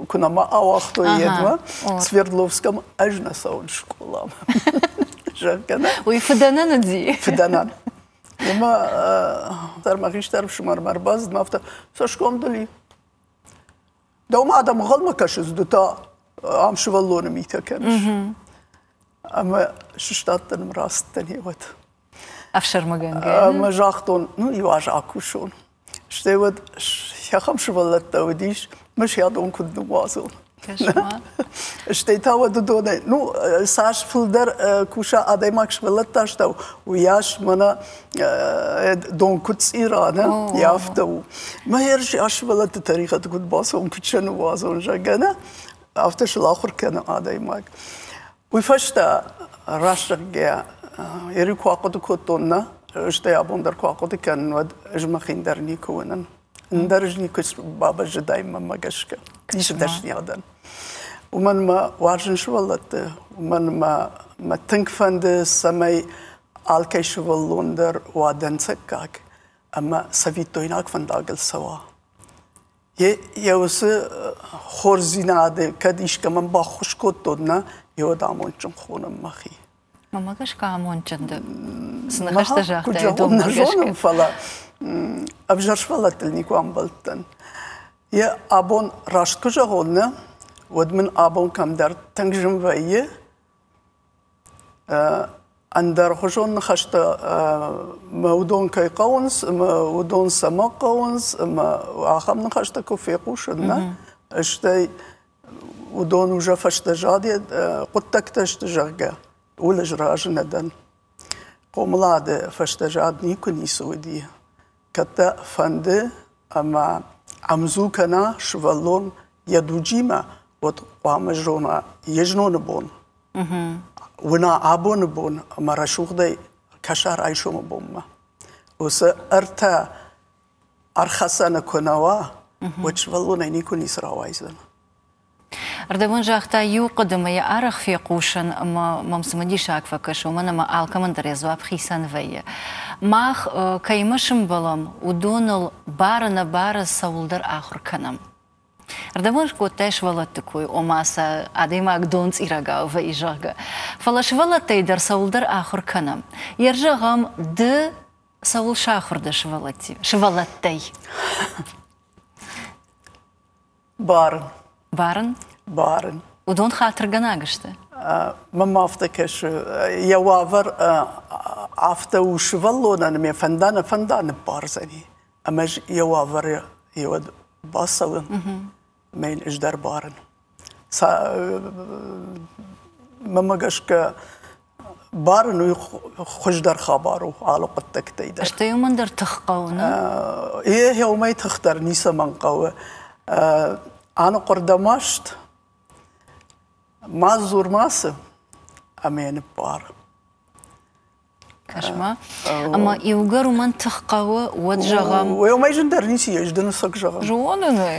куы нӕ мӕ ауагътой йедмӕ, Свердловском ӕз нӕ цӕуын скъоламӕ. Зӕгъгӕ, нӕ. Уый фыдӕнӕн уыди? Фыдӕнӕн. Ӕмӕ дӕр мӕ хистӕр ӕфсымӕрмӕ ӕрбацыд, мӕ афтӕ, цӕсгом дыл и. Дӕумӕ адӕм ӕнхъӕлмӕ кӕсынц, ды та ам сывӕллоны митӕ кӕныс. Ӕмӕ сыстадтӕн ӕмӕ рацыдтӕн уӕд. Ӕфсӕрмыгӕнгӕ? Ӕмӕ загътон, ну, иу аз акусон. Стӕй уӕд ахӕм сывӕллӕттӕ уыдис, мӕ сӕ куыд ныууадзон. Стӕй та уӕд уыдонӕй, ну, цас фылдӕр куса адӕймаг сывӕллӕтты астӕу, уыйас мӕнӕ дон куыд цъира, нӕ, афтӕ у. Мӕ ерыс сывӕллӕтты тӕригъӕд куыд бацӕуон, куыд сӕ ныууадзон, зӕгъгӕ, нӕ, афтӕ сыл ахуыр кӕны адӕймаг. Уый фӕстӕ раст зӕгъгӕйӕ, ери куы ахъуыды кодтон, нӕ, стӕй абон дӕр куы ахъуыды кӕнын, уӕд ӕз мӕхи дӕр никуы уынын. Ӕндӕр ӕз никуы бабӕззыдаин мӕнмӕ гӕсгӕ. Ницы дӕсныйадӕн. Уымӕн мӕ уарзын сывӕллӕтты, уымӕн мӕ мӕ тынг фӕнды, цӕмӕй алкӕй сывӕллон дӕр уа дӕнцӕггаг ӕмӕ цӕвиттойнаг фӕндагыл цӕуа. Йӕ уыцы хорздзинады кӕд искӕмӕн баххуыс кодтон, нӕ, уӕд амондджын хонын мӕхи. Мӕнмӕ гӕсгӕ амондджын дӕ. Цы ныхӕстӕ загътай, уыдонмӕ гӕсгӕ. Фӕлӕ ӕвзӕр сывӕллӕттыл никуы амбӕлдтӕн. Йӕ абон раст куы зӕгъон, нӕ, уӕд мын абон кӕмдӕр тынг зын вӕййы. Ӕндӕрхуызон ныхӕстӕ мӕ уыдон кӕй хъӕуынц, ӕмӕ уыдон цӕмӕ хъӕуынц, ӕмӕ ахӕм ныхӕстӕ куы фехъусын, нӕ, стӕй уыдон уже фӕстӕзад хъуыддӕгтӕ сты, зӕгъгӕ, ууыл ӕз разы нӕ дӕн. Хъомылады фӕстӕзад никуы ницы уыди. Кӕд дӕ фӕнды ӕмӕ ӕмдзу кӕна сывӕллон йӕ дуджимӕ, уӕд хъуамӕ зона йе зноны бон, уына абоны бон ӕмӕ рӕсугъдӕй кӕса райсомы бонмӕ. Уыцы ӕртӕ ӕрхӕцӕны куы нӕ уа, уӕд сывӕллонӕй никуы ницы рауайдзӕн. Ӕрдӕбон загъта, иу хъуыдымӕ йӕ арӕх фехъусын ӕмӕ мӕм цымыдисаг фӕкӕсы, уымӕн ӕмӕ алкӕмӕн дӕр йӕ дзуапп хицӕн вӕййы. Мах кӕимӕ сымбӕлӕм, уыдоныл бары-нӕбары цӕуылдӕр ахуыр кӕнӕм. Ӕрдӕбон скодтай сывӕллӕтты кой, ома сӕ адӕймаг донцъирӕгау вӕййы, зӕгъгӕ. Фӕлӕ сывӕллӕттӕй дӕр цӕуылдӕр ахуыр кӕнӕм. Йе рзӕгъӕм, ды цӕуыл сахуыр дӕ сывӕллӕттӕй? Барын. Барын? Барын. Уыдон хатыргӕнаг сты? Мӕнмӕ афтӕ кӕсы, йӕ уавӕр афтӕ у сывӕллонӕн, ме фӕнда нӕ фӕнда ныббардзӕни. Ӕмӕ ӕз йӕ уавӕры уӕд бацӕуын, ӕмӕ йын ӕз дӕр барын. Мӕнмӕ гӕсгӕ барын уый хуыздӕр хабар у алы хъуыддӕгтӕй дӕр. Стӕй уымӕн дӕр тых хъӕуы, нӕ? Е, уымӕй тых дӕр ницӕмӕн хъӕуы. Аныхъуыр дӕ маст, ма дзур мацы, ӕмӕ йӕ ныббар. Кӕс-ма. Ӕмӕ иугӕр уымӕн тых хъӕуы, уӕд зӕгъӕм... Уымӕй зындӕр ницы ис, дын цӕг зӕгъӕм. Зонын ӕй.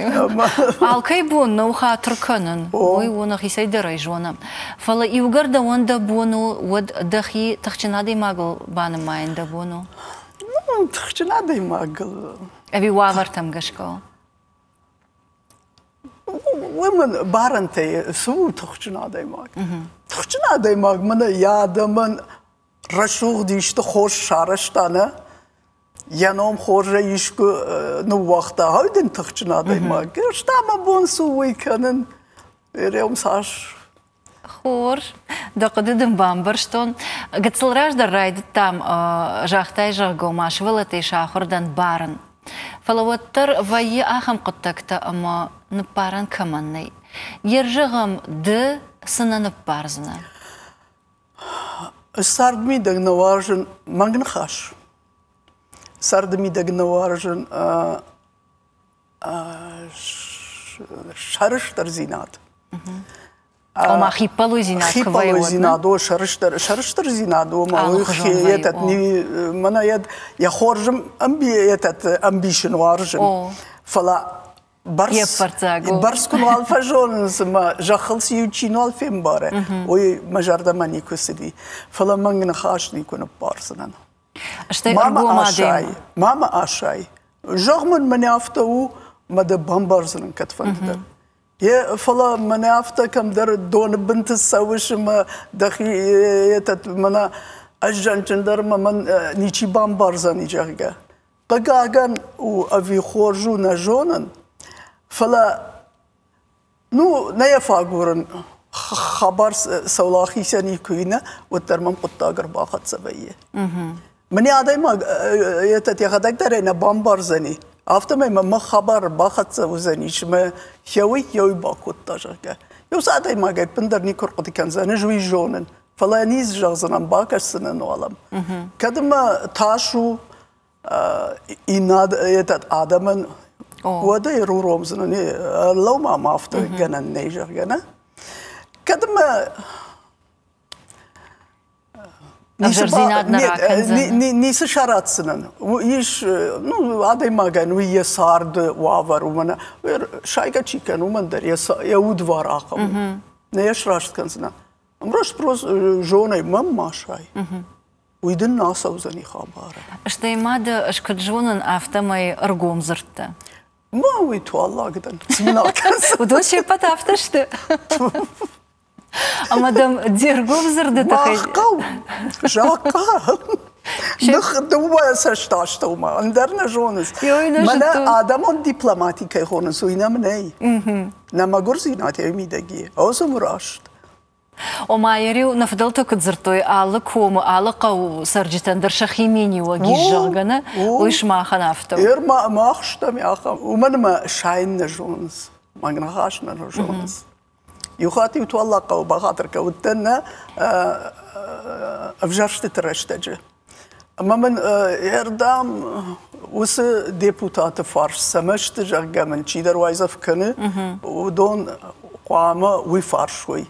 Алкӕй бон нӕу хатыр кӕнын. Уый у, нӕхицӕй дӕр ӕй зонӕм. Фӕлӕ иугӕр дӕуӕн дӕ бон у, уӕд дӕхи тыхджын адӕймагыл банымайын дӕ бон у? Ну, тыхджын адӕймагыл... Ӕви уавӕртӕм гӕсгӕ у? Уый мын барӕнтӕй цы у тыхджын адӕймаг? Тыхджын адӕймаг мӕнӕ йӕ адӕмӕн рӕсугъд исты хорз сарӕзта, нӕ? Йӕ ном хорзӕй искуы ныууагъта. Ой дын тыхджын адӕймаг. Ста мӕ бон цы уый кӕнын? Реум цас Хорз. Дӕ хъуыды дын бамбӕрстон. Гыццыл раздӕр райдыдтам, загътай, зӕгъгӕ, ма сывӕллӕттӕй сахуыр дӕн барын. Фӕлӕ уӕддӕр вӕййы ахӕм хъуыддӕгтӕ, ӕмӕ ныббарӕн кӕмӕн нӕй. Йе рзӕгъӕм, ды Цы нӕ ныббардзынӕ? Царды мидӕг нӕ уарзын мӕнг ныхас. Царды мидӕг нӕ уарзын сӕрыстырдзинад. Ома хиппӕлойдзинад куы вӕййы, Хиппӕлойдзинад, о, сӕрыстыр, сӕрыстырдзинад, ома этот мӕнӕ йӕ хорз этот ӕмбисын уарзын. Фӕлӕ бӕрц, бӕрц куы нал фӕзонынц ӕмӕ зӕххыл цы иу чи нал фембары, уый мӕ зӕрдӕмӕ никуы цыди. Фӕлӕ мӕнг ныхас никуы ныббардзынӕн. Стӕй ӕргом адӕм. Ма мӕ асай. Зӕгъ мын, мӕнӕ афтӕ у, мӕ дӕ бамбардзынӕн кӕдфӕнды дӕр. Е, фӕлӕ мӕнӕ афтӕ кӕмдӕр доны бынты цӕуыс ӕмӕ дӕхи этот мӕнӕ ӕз зӕнджындӕр мӕ мӕн ничи бамбардзӕни, зӕгъгӕ. Хъыгагӕн у ӕви хорз у, нӕ зонын, фӕлӕ ну, нӕ йӕ фӕагурын, хабар цӕуыл ахицӕн и куы нӕ, уӕддӕр мӕм хъуыддаг ӕрбахӕццӕ вӕййы. Мӕнӕ адӕймаг этот йӕхӕдӕг дӕр ӕй нӕ бамбардзӕни, афтӕмӕй мӕм мӕ хабар ӕрбахӕццӕ уыдзӕнис мӕ хеуый хеуый бакодта, зӕгъгӕ. Иу адӕймаг ӕппындӕр никуы ӕрхъуыды кӕндзӕн, ӕз уый зонын, фӕлӕ низ зӕгъдзынӕн, бакӕсдзынӕн уал ӕм. Кӕд мӕ тас у иннӕ этот адӕмӕн, уӕд ӕй ӕруромдзынӕн, лӕу ма ма афтӕ гӕнӕн нӕй, зӕгъгӕ, нӕ? Кӕд мӕ Ӕвзӕрдзинад нӕ ракӕндзӕн. Ницы саратдзынӕн. Ис, ну, адӕймагӕн уый йӕ царды уавӕр, уымӕн сайгӕ чи кӕны, уымӕн дӕр йӕ удвар ахӕм. Нӕ йӕ сраст кӕндзынӕ. Ӕмраст просто зонай, мӕм ма сай. Уый дын нӕ ацӕудзӕни хабары. Стӕй ма дӕ ӕз куыд зонын, афтӕмӕй ӕргом дзырдтӕ. Ма уый туаллаг дӕн. Цы мын акӕндзӕн? Уыдон се ппӕт афтӕ сты. Ӕмӕ дӕм де ргом дзырды тыххӕй... Мах хъӕу, закъа. Ных дыууӕ цӕстастӕумӕ, ӕндӕр нӕ зонынц. Мӕнӕ адӕмон дипломати кӕй хонынц, уый нӕм нӕй. Нӕ мӕгуырдзинад йӕ мидӕг и. Озым раст. Ома, йӕ нӕ фыдӕлтӕ куыд дзырдтой, алы комы, алы хъӕуы цӕрджытӕн дӕр сӕхи миниуӕг ис, зӕгъгӕ, нӕ? Уый сымахӕн афтӕ у. Ер мах стӕм ахӕм. Уымӕн ӕмӕ сайын нӕ зонынц, мӕнг ныхас нӕ зонынц. Иу хатт-иу туаллаг хъӕуы бахатыр кӕ, уыдтӕн нӕ ӕвзӕрстыты рӕстӕджы. Ӕмӕ мын ӕрдӕм уыцы депутаты фарс цӕмӕ сты, зӕгъгӕ мын чидӕр уайдзӕф кӕны, уыдон хъуамӕ уый фарс уой.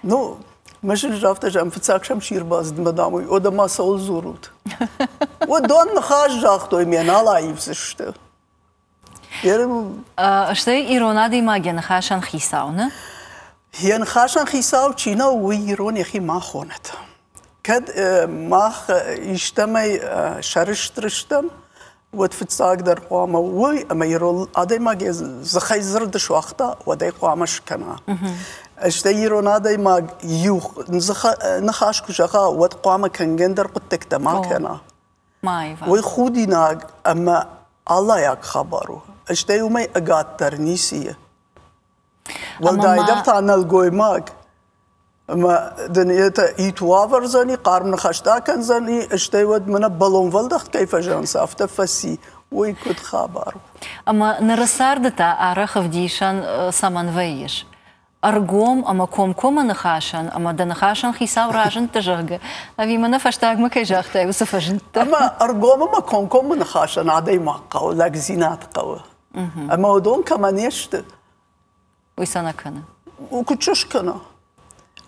Ну, мӕ афтӕ зӕгъӕм, фыццаг сӕм чи ӕрбацыд, дам, уый, ода ма цӕуыл дзурут? Уыдон ныхас загътой, ме нал аивдзысты. Стӕй ирон адӕймаг йӕ ныхасӕн хицау, нӕ? Йӕ ныхасӕн хицау чи нӕу, уый ирон йӕхи ма хонӕд. Кӕд мах истӕмӕй сӕрыстыр стӕм, уӕд фыццагдӕр хъуамӕ уый, ӕмӕ ирон адӕймаг йӕ дзыхӕй дзырд суагъта, уӕд ӕй хъуамӕ скӕна. Стӕй ирон адӕймаг иу ныхас куы зӕгъа, уӕд хъуамӕ кӕнгӕ ӕндӕр хъуыддӕгтӕ ма кӕна. Уый худинаг ӕмӕ аллайаг хабар у. Стӕй уымӕй ӕгаддӕр ницы и. Уӕлдайдӕр та нӕлгоймаг. Ӕмӕ дын это иту авӕрдзӕни, хъарм ныхӕстӕ кӕндзӕни, стӕй уӕд мӕнӕ балонвӕлдӕхт кӕй фӕзӕгъынц, афтӕ фӕци. Уый куыд хабар у? Ӕмӕ ныры царды та арӕх ӕвдисӕн цӕмӕн вӕййыс? Ӕргом ӕмӕ комкоммӕ ныхасӕн ӕмӕ дӕ ныхасӕн хицау разындтӕ, зӕгъгӕ, ӕви мӕнӕ фӕстагмӕ кӕй загътай, уыцы фӕзындтӕ? Ӕмӕ ӕргом ӕмӕ комкоммӕ ныхасӕн адӕймаг хъӕуы, лӕгдзинад хъӕуы. Ӕмӕ уыдон кӕмӕ не сты, уый сӕ нӕ кӕны. Куыд сӕ скӕна?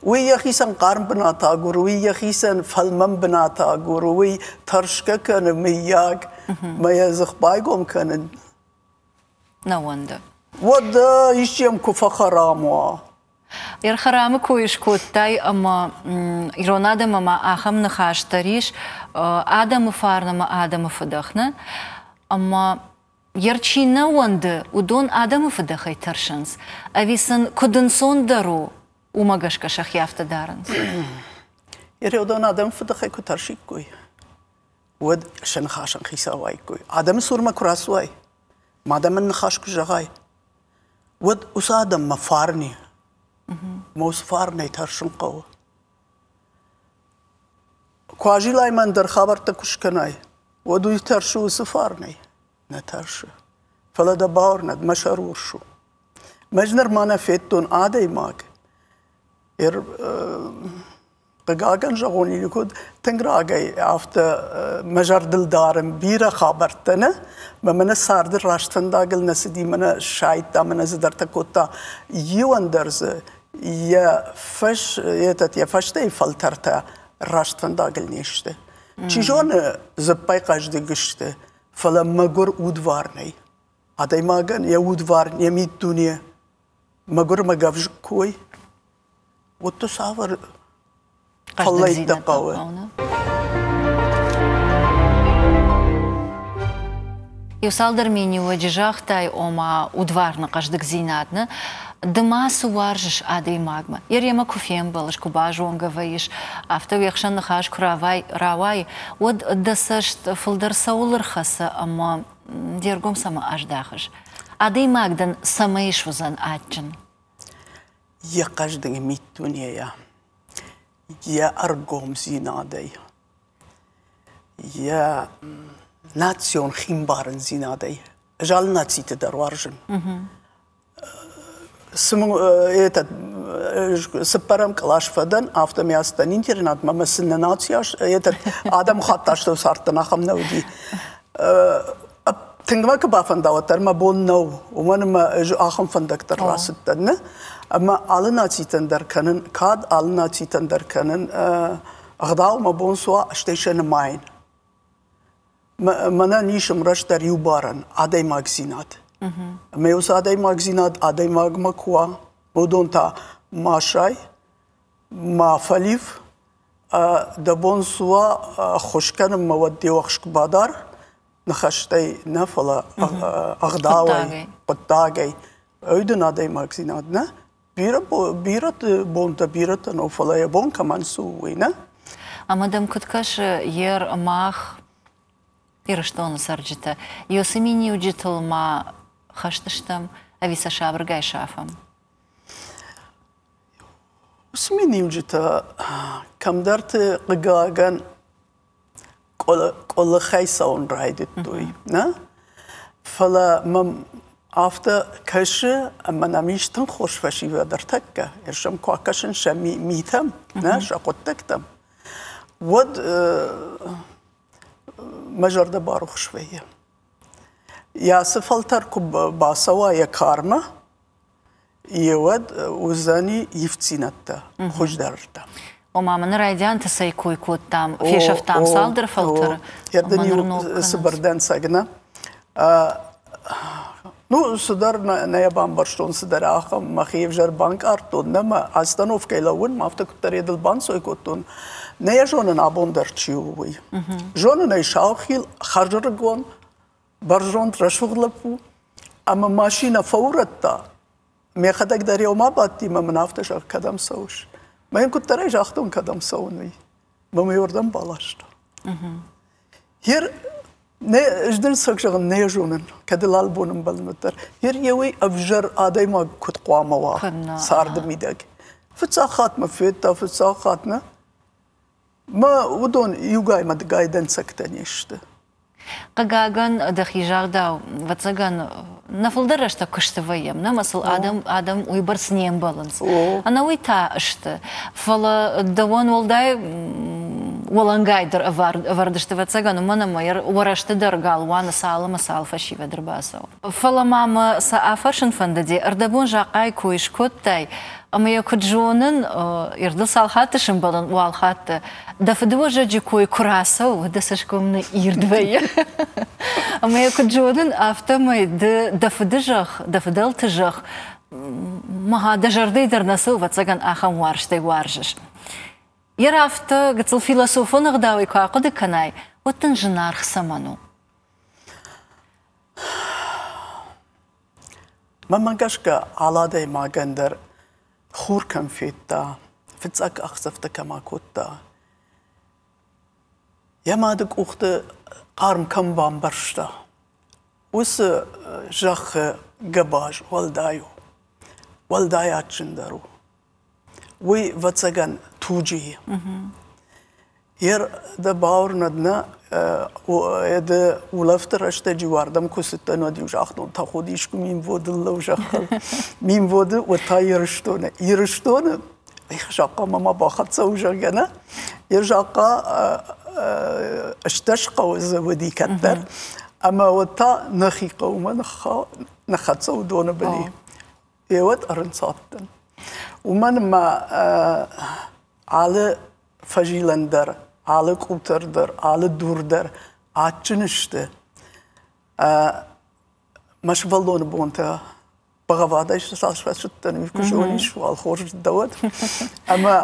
Уый йӕхицӕн хъарм бынат агуры, уый йӕхицӕн фӕлмӕн бынат агуры, уый тӕрсгӕ кӕны, мыййаг, мӕ йӕ дзых байгом кӕнын. Нӕ уӕнды. Уӕд исчи йӕм куы фӕхӕрам уа. Ӕрхӕрамы кой скодтай ӕмӕ ирон адӕммӕ ма ахӕм ныхас дӕр ис, адӕмы фарн ӕмӕ адӕмы фыдӕх, нӕ? Ӕмӕ йе чи нӕ уӕнды, уыдон адӕмы фыдӕхӕй тӕрсынц, ӕви сын куыд ӕнцондӕр у, уымӕ гӕсгӕ сӕхи афтӕ дарынц? Уыдон адӕмы фыдӕхӕй куы тӕрсиккой, уӕд сӕ ныхасӕн хицау уаиккой. Адӕмы цурмӕ куы рацуай, ма адӕмӕн ныхас куы зӕгъай, уӕд уыцы адӕммӕ фарн и. Мӕ уыцы фарнӕй тӕрсын хъӕуы. Куы азилай мӕ ӕндӕр хабӕрттӕ куы скӕнай, уӕд уый тӕрсы уыцы фарнӕй? Нӕ тӕрсы. Фӕлӕ дӕ бауырнӕд, мӕ сӕр урс у. Мӕ ӕз нырма нӕ федтон адӕймаг. Хъыгагӕн зӕгъон, куыд тынг рагӕй афтӕ мӕ зӕрдыл дарын бирӕ хабӕрттӕ нӕ, мӕ мӕнӕ царды раст фӕндагыл нӕ цыди, мӕнӕ сайдта, мӕнӕ цыдӕртӕ кодта. Иуӕн дӕр дзы йӕ фӕс, этот, йӕ фӕстӕйы фӕлтӕртӕ раст фӕндагыл не сты. Чи зоны, дзыппӕй хъӕздыг сты, фӕлӕ мӕгуыр удварнӕй. Адӕймагӕн йӕ удварн, йӕ миддуне мӕгуырмӕ гӕвзыкк кой, уӕд цавӕр фӕллӕйттӕ хъӕуы? Иу цалдӕр миниуӕджы загътай, ома удварны хъӕздыгдзинад нӕ. Ды ма цы уарзыс адӕймагмӕ? Йемӕ куы фембӕлыс, куы базонгӕ вӕййыс, афтӕ уе хсӕн ныхас куы рауайы, уӕд дӕ цӕст фылдӕр цӕуыл ӕрхӕцы ӕмӕ де ргом цӕмӕ аздахыс? Адӕймаг дын цӕмӕй суыдзӕн адджын? Йӕ хъӕздыг миддунейӕ, йӕ ӕргомдзинадӕй, йӕ национ химбарындзинадӕй. Ӕз алы нациты дӕр уарзын. Этот, цыппӕрӕм кълас фӕдӕн, афтӕ мӕ ацыдтӕн интернатмӕ, ӕмӕ сын нӕ наци этот, адӕмыхатт астӕу цардтӕн, ахӕм нӕ уыди. Тынг мӕ куы бафӕнда, уӕддӕр мӕ бон нӕу, уымӕн ӕмӕ ӕз ахӕм фӕндӕгтӕ рацыдтӕн, нӕ? Ӕмӕ алы нацитӕн дӕр кӕнын кад, алы нацитӕн дӕр кӕнын ӕгъдау, мӕ бон цы уа, стӕй сӕ нымайын. Мӕнӕн ис ӕмрӕстдӕр иу барӕн адӕймагдзинад. Ӕмӕ уыцы адӕймагдзинад адӕймагмӕ куы уа, уыдон та ма сай, ма фӕлив, дӕ бон цы уа ӕххуыс кӕнынмӕ, уӕд де уӕхск бадар, ныхӕстӕй нӕ, фӕлӕ ӕгъдауӕй, хъуыддагӕй. Уый дын адӕймагдзинад нӕ? Бирӕ, бирӕты бонтӕ бирӕтӕ нӕу, фӕлӕ йӕ бон кӕмӕн цы у, уый нӕ? Ӕмӕ дӕм куыд кӕсы, ер мах, Ирыстоны цӕрджытӕ, уыцы миниуджытыл ма хӕст стӕм ӕви сӕ сабыргай сафӕм? Уыцы миниуджытӕ кӕмдӕрты, хъыгагӕн, къуылыхӕй цӕуын райдыдтой, нӕ? Фӕлӕ мӕм афтӕ кӕсы, ӕмӕ нӕм ис тынг хорз фӕсивӕд ӕртӕккӕ. Сӕм куы акӕсын сӕ митӕм, нӕ, сӕ хъуыддӕгтӕм, уӕд мӕ зӕрдӕ барухс вӕййы. Йӕ ацы фӕлтӕр куы бацӕуа йӕ кармӕ, Еуӕд уыдзӕни ивддзинӕдтӕ хуыздӕрырдӕм. Ома мын райдианты цӕй кой кодтам, фесӕфтам цалдӕр фӕлтӕры. Ӕрдын иу цыбыр дӕнцӕг, нӕ? Ну, цыдӕр нӕ йӕ бамбӕрстон, цыдӕр ахӕм мӕхи ӕвзӕр банкъардтон, нӕ мӕ остановкӕйы лӕууын, ма афтӕ куыддӕр йедыл банцой кодтон. Нӕ йӕ зонын абон дӕр чи у, уый. Зонын ӕй саухил, хӕрзӕрыгон, бӕрзонд рӕсугъд лӕппу ӕмӕ машинӕ фӕурӕдта. Мӕхӕдӕг дӕр еумӕ бадти ӕмӕ мын афтӕ зӕгъ, кӕдӕм цӕуыс? Мӕ йын куыддӕрӕй загътон, кӕдӕм цӕуын, уый. Мӕ мӕ уырдӕм баласта. Ер не ӕз дын цӕг зӕгъын нӕ зонын, кӕд ыл албон ӕмбӕлын уӕддӕр. Ер еуӕй ӕвзӕр адӕймаг куыд хъуамӕ уа царды мидӕг. Фыццаг хатт мӕ федта, фыццаг хатт нӕ. Мӕ уыдон иугай мӕ дыгай дӕнцӕгтӕ не сты. Хъыгагӕн, дӕхи загъдау, ӕвӕццӕгӕн, нӕ фылдӕр рӕстӕг куысты вӕййӕм, нӕ ӕмӕ сыл адӕм, адӕм уыйбӕрц не мбӕлынц. Ӕнӕуый та сты. Фӕлӕ дӕуӕн уӕлдай уӕлӕнгайдӕр ӕвӕрд сты, ӕвӕццӕгӕн, уымӕн ӕмӕ уӕрӕсты дӕр галуаны цал ӕмӕ цал фӕсивӕд ӕрбацӕуы. Фӕлӕ ма мӕ сӕ афӕрсын фӕндыди, ӕрдӕбон Захъайы кой скодтай, ӕмӕ йӕ куыд зонын, ирдыл цал хатты сӕмбӕлын, уал хатты. Дӕ фыдыуӕзӕджы кой куы рацӕуы, уӕд дӕ цӕсгом нӕ ирд вӕййы. Ӕмӕ йӕ куыд зонын, афтӕмӕй ды дӕ фыды зӕхх, дӕ фыдӕлты зӕхх, мӕ дӕ зӕрдӕйы дӕр нӕ цӕуы, ӕвӕццӕгӕн, ахӕм уарзтӕй уарзыс. Йе афтӕ гыццыл философон ӕгъдауӕй куы ахъуыды кӕнай, уӕд дын зынаргъ цӕмӕн у? Мӕнмӕ гӕсгӕ, алы адӕймагӕн дӕр хур кӕм федта, фыццаг къахдзӕфтӕ кӕм акодта, йӕ мады къухты хъарм кӕм бамбӕрста, уыцы зӕххы гӕбаз уӕлдай у, уӕлдай адджындӕр у. Уый, ӕвӕццӕгӕн, туджы и. Ер дӕ бауырнӕд нӕ, ды улӕфты рӕстӕджы уардӕм куы цыдтӕн, уӕд-иу загътон, тӕхуды искуы Минводыл лӕу зӕххыл. Минводы, уӕд та Ирыстоны. Ирыстоны Их Захъамӕ ма бахӕццӕ у, зӕгъгӕ, нӕ? Йе Захъа 18 хъӕуы дзы уыди кӕддӕр. Ӕмӕ уӕд та нӕхи хъӕумӕ ныххӕццӕ у доны быни. Еуӕд ӕрынцадтӕн. Уымӕн ӕмӕ алы фӕзилӕн дӕр, алы къутӕр дӕр, алы дур дӕр адджын сты. Мӕ сывӕллоны бонтӕ бӕгъӕввадӕй цас фӕцыдтӕн, уый куы зонис, уал хорз дӕуӕд. Ӕмӕ,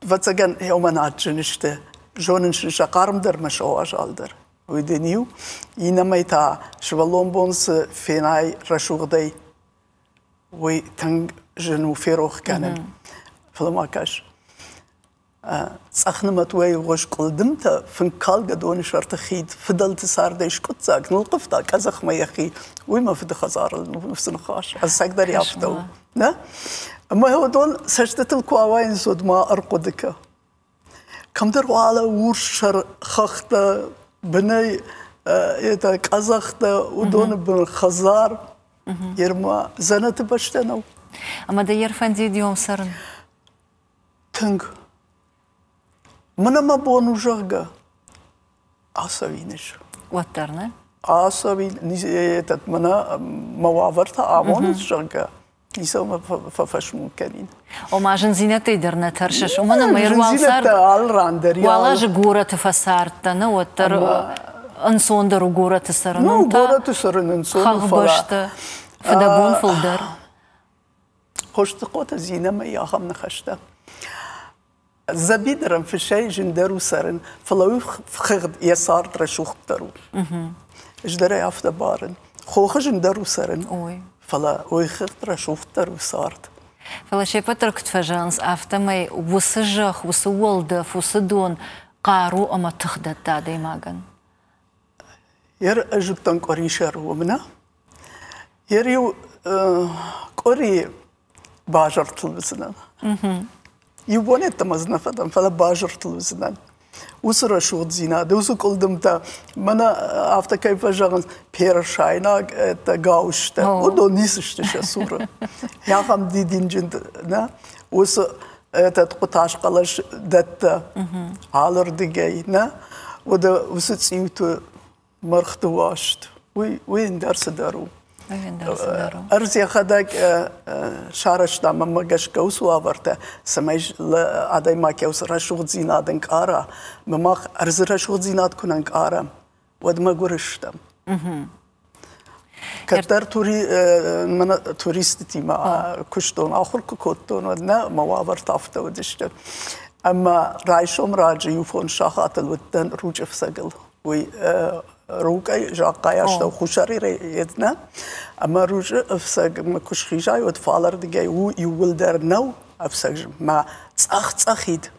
ӕвӕццӕгӕн, уымӕн адджын сты. Зонын сын сӕ хъарм дӕр мӕ сӕ уазал дӕр. Уый дын иу. Иннӕмӕй та сывӕллон бон цы фенай рӕсугъдӕй, уый тынг зын у ферох кӕнын. Фӕлӕ ма кӕс, Цъӕх нымӕт уӕйгъуыз къуылдымтӕ, фынккалгӕ доны сӕрты хид, фыдӕлты цардӕй скъуыддзаг нылхъывта къӕдзӕхмӕ йӕхи. Уый мӕ фыды хӕдзарыл ныфсы ныхас. Ӕцӕгдӕр афтӕ у. Нӕ? Ӕмӕ уыдон цӕстытыл куы ауайынц, уӕд ма ӕрхъуыды кӕ. Кӕмдӕр уӕлӕ урссӕр хӕхтӕ, бынӕй это къӕдзӕхтӕ, уыдоны бын хӕдзар. Ерма дзӕнӕты бӕстӕ нӕу. Ӕмӕ дӕ йе рфӕндид иом цӕрын? Тынг. Мӕнӕ мӕ бон у, зӕгъгӕ, ацӕуин ӕз. Уӕддӕр нӕ? Ацӕуин, этот, мӕнӕ мӕ уавӕртӕ амонынц, зӕгъгӕ, ницӕмӕ фӕфӕсмон кӕнин. Ома зындзинӕдтӕй дӕр нӕ тӕрсыс, уымӕн ӕмӕ Зындзинӕдтӕ алы ран дӕр. Уал азы горӕты фӕцардтӕ, нӕ уӕддӕр ӕнцондӕр у горӕты цӕрын. Ну, горӕты цӕрын ӕнцон у, фӕлӕ... фыдӕбон фылдӕр. Хостыхъоты Зинӕмӕ ахӕм ныхӕстӕ. Дзӕбидырӕн фысӕй зындӕр у цӕрын, фӕлӕ уый хыгъд йӕ цард рӕсугъддӕр у. Ӕз дӕр ӕй афтӕ барын. Хохы зындӕр у цӕрын, фӕлӕ уый хыгъд рӕсугъддӕр у цард. Фӕлӕ се ппӕт дӕр куыд фӕзӕгъынц, афтӕмӕй уыцы зӕхх, уыцы уӕлдӕф, уыцы дон хъару ӕмӕ тых дӕтты адӕймагӕн. Ер ӕз уыдтӕн къуырисӕр уым, нӕ? Ер-иу къуыри базартыл уыдзынӕн. Иу бон йеддӕмӕ дзы нӕ фӕдӕн, фӕлӕ базартыл уыдзынӕн. Уыцы рӕсугъддзинад, уыцы къуылдымтӕ, мӕнӕ афтӕ кӕй фӕзӕгъынц, персайнаг гаустӕ, уыдон ницы сты сӕ цуры. Ахӕм дидинджын, нӕ? Уыцы этот хъуытазхъӕлӕс дӕттӕ алырдыгӕй, нӕ? Уӕдӕ уыцы цъиуты мӕргъты уаст, уый, уый ӕндӕр цыдӕр у. Ӕрдз йӕхӕдӕг сарӕзта мӕнмӕ гӕсгӕ уыцы уавӕртӕ, цӕмӕй адӕймаг йӕ уыцы рӕсугъддзинад ӕнкъара. Мӕ мах ӕрдзы рӕсугъддзинад куы нӕ нкъарӕм, уӕд мӕгуыр стӕм. Кӕддӕр туристытимӕ куыстон, ахуыр куы кодтон, уӕд нӕ мӕ уавӕртӕ афтӕ уыдысты. Ӕмӕ райсом раджы иу фондз сахатыл уыдтӕн Ручъы фцӕгыл. Уый Рукъӕй Захъхъайы астӕу Хуссар Ирӕй нӕ. Ӕмӕ Ручъы ӕфцӕгмӕ куы схизай, уӕд фалӕрдыгӕй у иууылдӕр нӕу ӕфцӕг мӕ цъӕх-цъӕхид.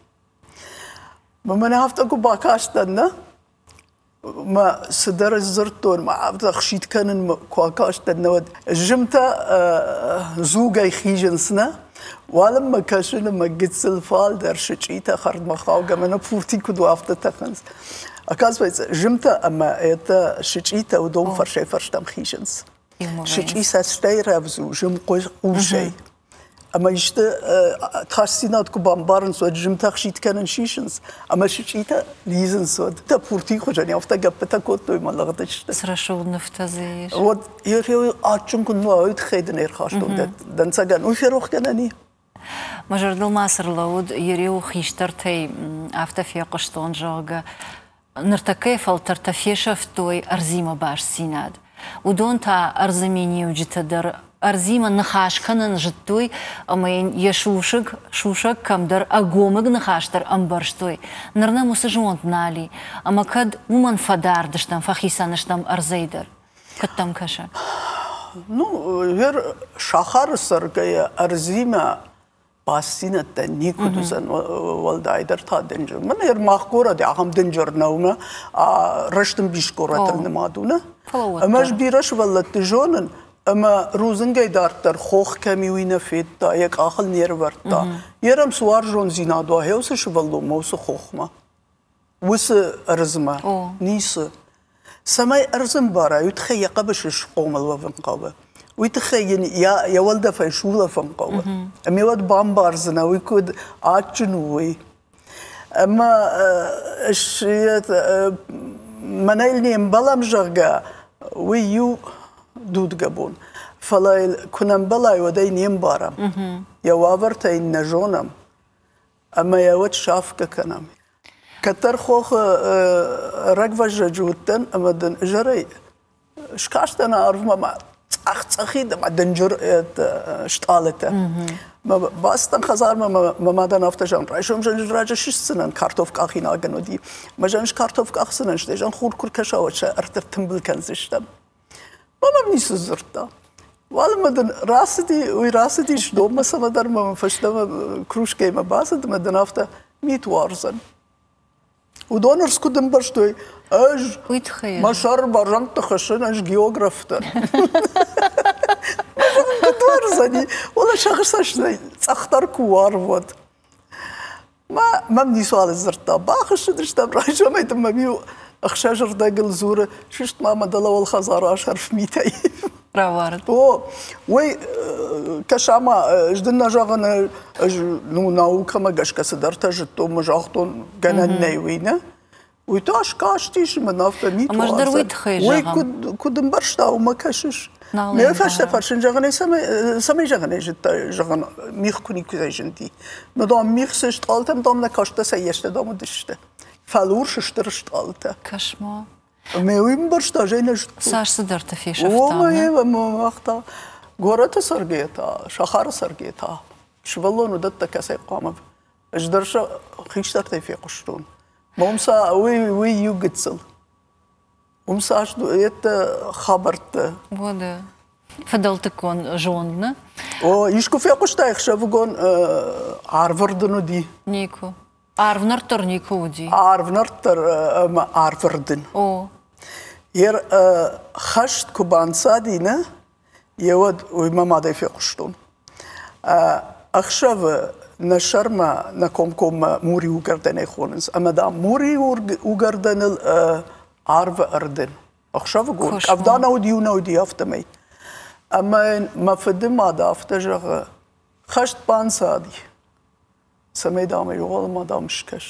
Мӕнӕ афтӕ куы бакастӕн, нӕ, мӕ цыдӕр сдзырдтон, мӕ афтӕ хсит кӕнынмӕ куы акастӕн, нӕ уӕд зымтӕ дзугӕй хизынц, нӕ? Уалынмӕ кӕсын ӕмӕ гыццыл фалдӕр сычъитӕ хӕрдмӕ хаугӕ мӕнӕ пурти куыд у, афтӕ тӕхынц. Оказывается, зымтӕ ӕмӕ это сычъитӕ уыдон фӕрсӕй-фӕрстӕм хизынц. Сычъи цӕстӕй рӕвдз у, зым хъусӕй. Ӕмӕ исты тасдзинад куы бамбарынц, уӕд зымтӕ хсит кӕнын сисынц, ӕмӕ сычъитӕ лидзынц уӕд. Тӕ пуртийы хуызӕн афтӕ гӕппытӕ кодтой мӕ лыгъдысты. Цы рӕсугъд нывтӕ дзы ис. Уӕд йӕхи адджын куы нӕ уый тыххӕй дын ӕрхастон дӕнцӕгӕн. Уый ферохгӕнӕн и? Мӕ зӕрдыл ма цы рлӕууыд, Ереуы хистӕртӕй афтӕ фехъуыстон, зӕгъгӕ, Ныртӕккӕйы фӕлтӕртӕ фесӕфтой ӕрдзимӕ бастдзинад. Уыдон та ӕрдзы миниуджытӕ дӕр ӕрдзимӕ ныхас кӕнын зыдтой ӕмӕ йын йӕ сусӕг, сусӕг кӕмдӕр ӕгомыг ныхас дӕр ӕмбӕрстой. Ныр нӕм уыцы зонд нал и, ӕмӕ кӕд уымӕн фӕдард стӕм, фӕхицӕн стӕм ӕрдзӕй дӕр. Куыд дӕм кӕсы? Ну, сахары цӕргӕйӕ ӕрдзимӕ бастдзинӕдтӕ никуыд уыдзӕн, уӕлдайдӕр та дынджыр. Мӕнӕ мах горӕт ахӕм дынджыр нӕу, нӕ рӕстӕмбис горӕтыл нымад у, нӕ? Ӕмӕ ӕз бирӕ сывӕллӕтты зонын, ӕмӕ рудзынгӕй дарддӕр хох кӕм и, уый нӕ федта, йӕ къахыл не рывӕрдта. Йе цы уарзондзинад уа, уыцы сывӕллонмӕ, уыцы хохмӕ. Уыцы ӕрдзмӕ ницы. Цӕмӕй ӕрдз ӕмбара, уый тыххӕй йӕ хъӕбысы схъомыл уӕвын хъӕуы. Уый тыххӕй йын йӕ уӕлдӕфӕй сулӕфын хъӕуы. Ӕмӕ уӕд бамбардзынӕ, уый куыд адджын у, уый. Ӕмӕ мӕнӕ йыл не мбӕлӕм, зӕгъгӕ, уый иу дудгӕ бон. Фӕлӕ йыл куы нӕ мбӕлай, уӕд ӕй не мбарӕм. Йӕ уавӕртӕ йын нӕ зонӕм. Ӕмӕ йӕ уӕд сафгӕ кӕнӕм. Кӕддӕр хохы рагвӕззӕджы уыдтӕн ӕмӕ дын изӕрӕй скастӕн арвмӕ ма цъӕх-цъӕхид ӕмӕ дынджыр стъалытӕ. Бацыдтӕн хӕдзармӕ мӕ мадӕн афтӕ зӕгъын, райсом зӕн раджы сыстдзынӕн, картоф къахинагӕн уыди. Мӕ зӕн картоф къахдзынӕн, стӕй зӕн хур куы ркӕса, уӕд сӕ ӕртымбыл кӕндзыстӕм. Мамӕ ницы дзырдта. Уалынмӕ дын рацыди, уый рацыдис донмӕ цӕмӕдӕр мӕ фӕстӕмӕ кружкӕимӕ бацыд ӕмӕ дын афтӕ мит уарзӕн. Уыдон ӕрдз куыд ӕмбӕрстой, ӕз мӕ сӕр бӕрзӕндты хӕссын, ӕз географ дӕн. Куыд уарзӕни? Уӕлӕ сӕгъы цӕстӕй цъӕхдӕр куы уарв, уӕд. Мӕм ницуал дзырдта. Бахызтыстӕм райсомӕй дын мӕм иу ӕхсӕзырдӕгыл дзуры, сыст ма мӕ дӕлӕуӕл хӕдзар асӕрф митӕй. Рауарыд. О, уый кӕса ма, ӕз дын нӕ зӕгъын, ӕз ну, наукӕмӕ гӕсгӕ цыдӕртӕ зыдтон, мӕ загътон, гӕнӕн нӕй уый, нӕ? Уый та скастис мӕн афтӕ мит Ӕмӕ дӕр уый тыххӕй Уый куыд ӕмбӕрста, уымӕ кӕсыс. Ме фӕстӕ фӕрсын, зӕгъын, цӕмӕй зӕгъын ӕй зыдта, зӕгъын, мих куы никуы зынди. Ну, дам, мих цы стъалытӕм, дам, нӕ кастӕ, сӕ йӕстӕ, дам, уыдысты. Фӕлурс стыр стъалытӕ. Кӕс-ма. Ӕмӕ уый ӕмбӕрста, зӕй нӕ зыдтон. Цас цыдӕртӕ фесӕфтам. О, ӕмӕ мах та горӕты цӕргӕйӕ та, сахары цӕргӕйӕ та, сывӕллон уыдӕттӕ кӕцӕй хъуамӕ Ӕз дӕр сӕ хистӕртӕй фехъуыстон. Уым сӕ уый, уый иу гыццыл. Уым цас йедтӕ хабӕрттӕ. Уӕдӕ фыдӕлтыккон зонд, нӕ? О, искуы фехъуыстай ӕхсӕвыгон арвырдын уыди? Никуы. Арвнӕрд дӕр никуы уыди. Арвнӕрд дӕр ӕмӕ арвырдын. О. Ер хӕст куы банцади, нӕ, Еуӕд уый мӕ мадӕй фехъуыстон. Ӕхсӕвы нӕ сӕрмӕ нӕ комкоммӕ Мури уыгӕрдӕнӕй хонынц. Ӕмӕ, дам, Мури уыгӕрдӕныл арвы ӕрдын. Ӕхсӕвыгон къӕвда нӕ уыди, иу нӕ уыди, афтӕмӕй. Ӕмӕ йын мӕ фыды мад афтӕ зӕгъы, хӕст банцади, цӕмӕй, дам, ӕй уалынмӕ, дам, скӕс.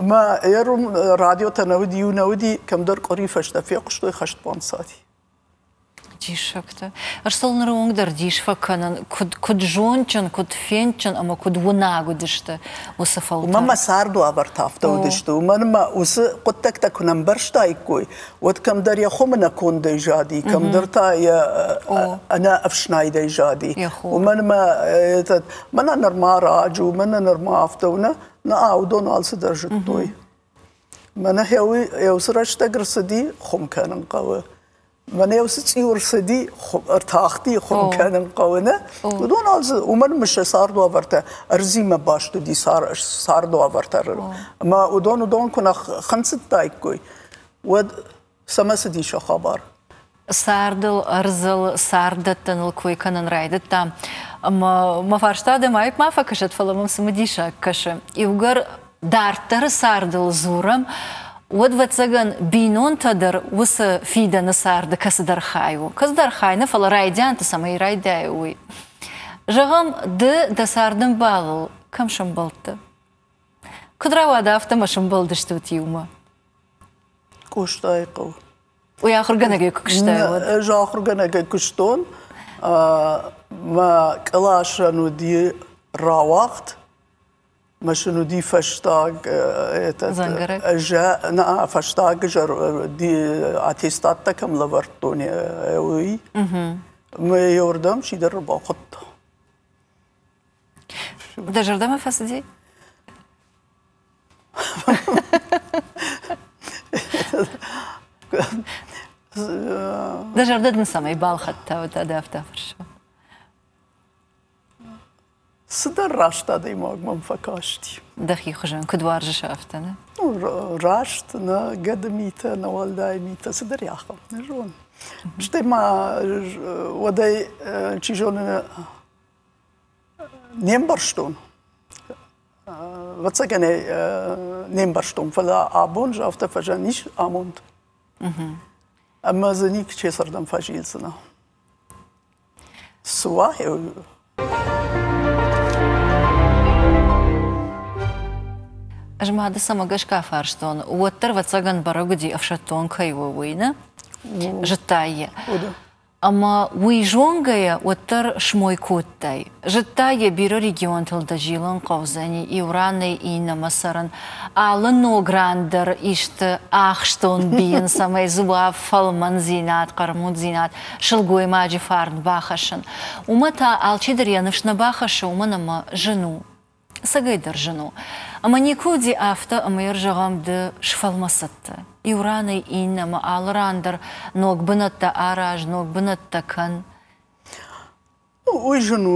Ӕмӕ ӕрум радиотӕ нӕ уыди, иу нӕ уыди, кӕмдӕр къуыри фӕстӕ фехъуыстой хӕстбон цади. Диссӕгтӕ. Ӕз сыл ныры онг дӕр дис фӕкӕнын, куыд, куыд зондджын, куыд фендджын ӕмӕ куыд уынаг уыдысты уыцы фӕлтӕр. Уымӕн ма цардуавӕртӕ афтӕ уыдысты, уымӕн ӕмӕ уыцы хъуыддӕгтӕ куы нӕ ӕмбӕрстаиккой, уӕд кӕмдӕр йӕ хуымы нӕ кондӕй зади, кӕмдӕр та йӕ ӕнӕ ӕфснайдӕй зади. Уымӕн ӕмӕ мӕнӕ нырма раджы у, мӕнӕ нырма афтӕ у, нӕ, нӕ, уыдон алцыдӕр зыдтой. Мӕнӕ уыцы рӕстӕг ӕрцыди, хуым кӕнын хъӕуы. Мӕнӕ уыцы цъиу ӕрцыди, ӕртахти, хуым кӕнын хъӕуы, нӕ? Уыдон алцы, уымӕн ӕмӕ сӕ цардуавӕртӕ ӕрдзимӕ баст уыди цардуавӕртӕ. Ӕмӕ уыдон уыдон куы нӕ хынцыдтаиккой, уӕд цӕмӕ цыди сӕ хабар? Цардыл, ӕрдзыл, царддӕттӕныл кой кӕнын райдыдтам. Ӕмӕ мӕ фарста адӕм аипп ма фӕкӕсӕд, фӕлӕ мӕм цымыдисаг кӕсы. Иугӕр дарддӕры цардыл дзурӕм, уӕд, ӕвӕццӕгӕн, бинонтӕ дӕр уыцы фидӕны царды кӕцыдӕр хай у. Кӕцыдӕр хай нӕ, фӕлӕ райдианты цӕмӕй райдайы, уый. Зӕгъӕм, ды дӕ цардӕмбалыл кӕм сӕмбӕлдтӕ? Куыд рауад, афтӕ мӕ сӕмбӕлдыстут иумӕ? Къостайы хъӕу. Уый ахуыргӕнӕгӕй куы куыстай, уӕд? Ӕз ахуыргӕнӕгӕй куыстон. Мӕ къласӕн уыди рауагъд. Мӕ сын уыди фӕстаг фӕстаг аттестаттӕ кӕм лӕвӕрдтон, уый. Мӕ еуырдӕм чидӕр ӕрбахуыдта. Дӕ зӕрдӕмӕ фӕцыди? Дӕ зӕрдӕ дын цӕмӕй балхӕдта, уӕд дӕ афтӕ фӕрсы. Цыдӕр раст адӕймаг мӕм фӕкасти. Дӕхи хуызӕн куыд уарзыс, афтӕ, нӕ? Ну, раст, нӕ гӕды митӕ, нӕ уӕлдай митӕ, цыдӕр ахӕм, нӕ зонын. Стӕй ма уӕдӕй, чи зоны, не мбӕрстон. Ӕвӕццӕгӕн ӕй не мбӕрстон, фӕлӕ абон афтӕ фӕзӕн ис амонд. Ӕмӕ дзы никчецырдӕм фӕзилдзынӕ. Цы уа? Ӕз ма ды цӕмӕ гӕсгӕ фарстон, уӕддӕр, ӕвӕццӕгӕн, бӕрӕг уыди, ӕфсӕддон кӕй у, уый, нӕ? Зыдтай йӕ. Ӕмӕ уый зонгӕйӕ уӕддӕр смой кодтай. Зыдтай йӕ, бирӕ регионтыл дӕ зилын хъӕудзӕни, иу ранӕй иннӕмӕ цӕрын, алы ног ран дӕр исты ахстон бийын, цӕмӕй дзы уа фӕлмӕндзинад, хъӕрмуддзинад, сылгоймаджы фарн бахӕссын. Уымӕ та алчидӕр йӕ ныфс нӕ бахӕссы, уымӕн ӕмӕ зын у. Ӕцӕгӕйдӕр зын у. Ӕмӕ никуы уыди афтӕ, ӕмӕ йӕ зӕгъӕм, ды сфӕлмӕцыдтӕ. Иу ранӕй иннӕмӕ, алы ран дӕр ног бынӕттӕ араз, ног бынӕттӕ кӕн. Уый зын у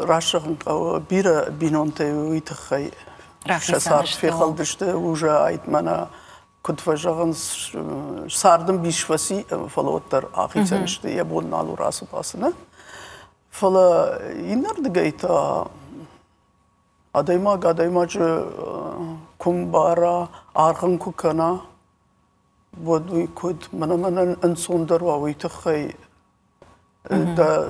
раст зӕгъын хъӕуы. Бирӕ бинонтӕ уый тыххӕй сӕ цард фехӕлдысты уже айт мӕнӕ куыд фӕзӕгъынц, цард ӕмбис фӕци, фӕлӕ уӕддӕр ахицӕн сты, йӕ бон нал у рацу-бацу, нӕ? Фӕлӕ иннӕрдыгӕй та адӕймаг адӕймаджы куы мбара, аргъ ын куы кӕна, уӕд уый куыд мӕнӕ мӕнӕн ӕнцондӕр уа, уый тыххӕй дӕ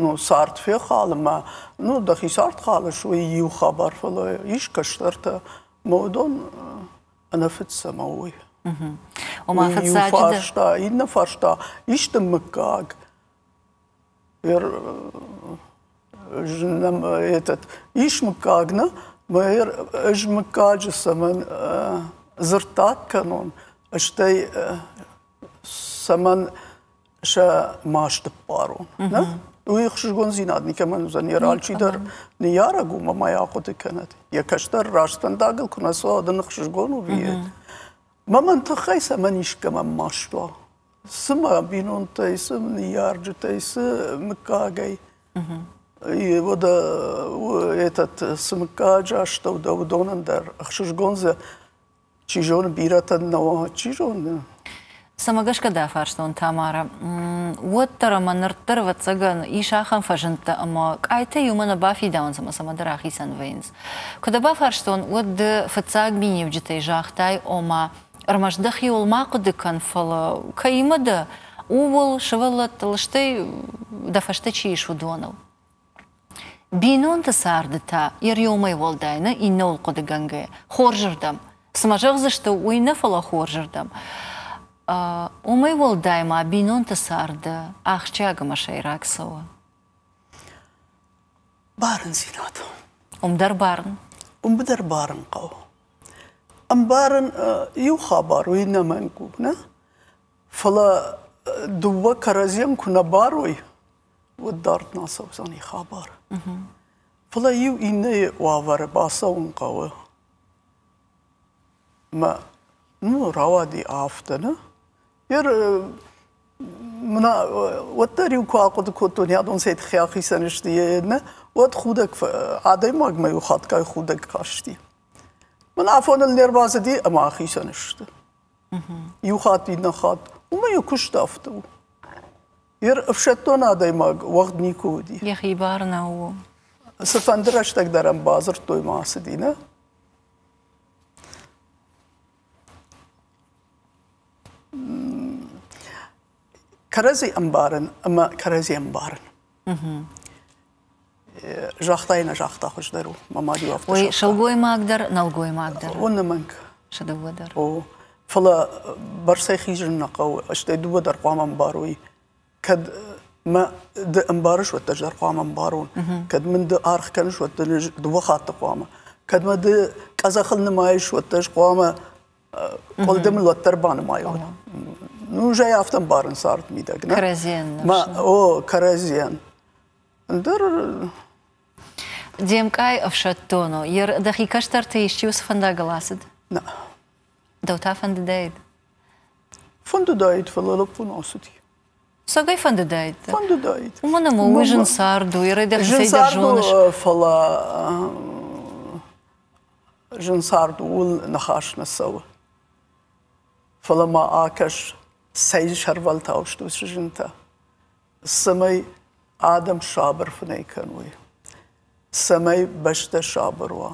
ну, цард фехалы мӕ, ну, дӕхи цард халыс, уый иу хабар, фӕлӕ ис кӕстӕртӕ, мӕ уыдон ӕнӕфыд цӕмӕ уой. Ома Иу фарста, иннӕ фарста, исты мыггаг, этот, ис мыггаг, нӕ? Ӕз мыггаджы цӕмӕн дзырддаг кӕнон, стӕй цӕмӕн сӕ маст ӕппарон. Нӕ? Уый ӕхсызгондзинад никӕмӕн уыдзӕн. Йӕ алчидӕр ныййарӕг у, ӕмӕ йӕ ахъуыды кӕнӕд. Йӕ кӕстӕр раст фӕндагыл куы нӕ цӕуа, уӕд ын ӕхсызгон у. Мӕ мӕн тыххӕй цӕмӕн искӕмӕн маст уа? Цы мӕ бинонтӕй, цы ныййарджытӕй, цы мыггагӕй. Уӕдӕ этот, цы мыггаджы астӕу дӕ, уыдонӕн дӕр ӕхсызгон дзы чи зоны, бирӕтӕн нӕ уа, чи зоны. Цӕмӕ гӕсгӕ дӕ фарстон, Тамара? Уӕддӕр ӕмӕ нырддӕр, ӕвӕццӕгӕн, ис ахӕм фӕзындтӕ, ӕмӕ къайтӕ иумӕ нӕ бафидауынц ӕмӕ цӕмӕдӕр ахицӕн вӕййынц. Куы дӕ бафарстон, уӕд ды фыццаг миниуджытӕй загътай, ома, ӕрмӕст дӕхиуыл ма хъуыды кӕн, фӕлӕ кӕимӕ дӕ, ууыл, сывӕллӕттыл, стӕй дӕ фӕстӕ чи ис, уыдоныл. Бинонты царды та йӕ риумӕ уӕлдай нӕ иннӕуыл хъуыдыгӕнгӕ хорзырдӕм, цыма зӕгъдзысты, уый нӕ, фӕлӕ хорзырдӕм. Уымӕй уӕлдай ма бинонты царды ахсджиаг ӕмӕ сӕйраг цӕуы. Бӕрндзинад. Уым дӕр бӕрн. Уым дӕр барын хъӕуы. Ӕмбарын иу хабар, уый ӕнӕмӕнг у, нӕ? Фӕлӕ дыууӕ кӕрӕдзийӕн куы нӕ барой, уӕд дард нӕ ацӕудзӕни хабар. Фӕлӕ иу иннӕйы уавӕры бацӕуын хъӕуы. Мӕ ну, рауади афтӕ, нӕ? Мына уӕддӕр-иу куы ахъуыды кодтон, адон цӕй тыххӕй ахицӕн сты, нӕ, уӕд худӕг адӕймагмӕ-иу хатгай худӕг касти. Мын афоныл не рбацыди ӕмӕ ахицӕн сты. Иу хатт, иннӕ хатт. Уымӕ йӕ куыст афтӕ у. Йе ӕфсӕддон адӕймаг уӕгъд никуы уыди. Йӕхи бар нӕу. Цыфӕнды рӕстӕг дӕр ӕм бадзырдтой ма ацыди, нӕ? Кӕрӕдзи ӕмбарын ӕмӕ кӕрӕдзи ӕмбарын. Загъта нӕ загъта хуыздӕр у. Мӕ мад-иу афтӕ Уый сылгоймаг дӕр, нӕлгоймаг дӕр. О, ӕнӕмӕнг. Сӕ дыууӕ дӕр. О, фӕлӕ бӕрцӕй хизын нӕ хъӕуы, стӕй дыууӕ дӕр хъуамӕ ӕмбарой. Кӕд мӕ ды ӕмбарыс, уӕд ӕз дӕр хъуамӕ ӕмбарон. Кӕд мын ды аргъ кӕныс, уӕд дын ӕз дыууӕ хатты хъуамӕ. Кӕд мӕ ды къӕдзӕхыл нымайыс, уӕд ӕз хъуамӕ къуылдымыл уӕддӕр банымайон. Ну, уже афтӕ ӕмбарын цард мидӕг. Кӕрӕдзийӕн. О, кӕрӕдзийӕн. Ӕндӕр Де мкъай ӕфсӕддон у. Дӕхи кӕстӕртӕй исчи уыцы фӕндагыл ацыд? Нӕ. Дӕу та фӕндыдаид? Фӕндыдаид, фӕлӕ лӕппу нӕ ацыди. Цӕгӕй фӕндыдаид? Фӕндыдаид. Уымӕн ӕмӕ уый зын цард у, йӕ дӕхицӕй дӕр зоныс. Фӕлӕ зын цард ууыл ныхас нӕ цӕуы. Фӕлӕ ма акӕс, цӕй сӕрвӕлтау сты уыцы зынтӕ. Цӕмӕй адӕм сабыр фынӕй кӕной, цӕмӕй бӕстӕ сабыр уа.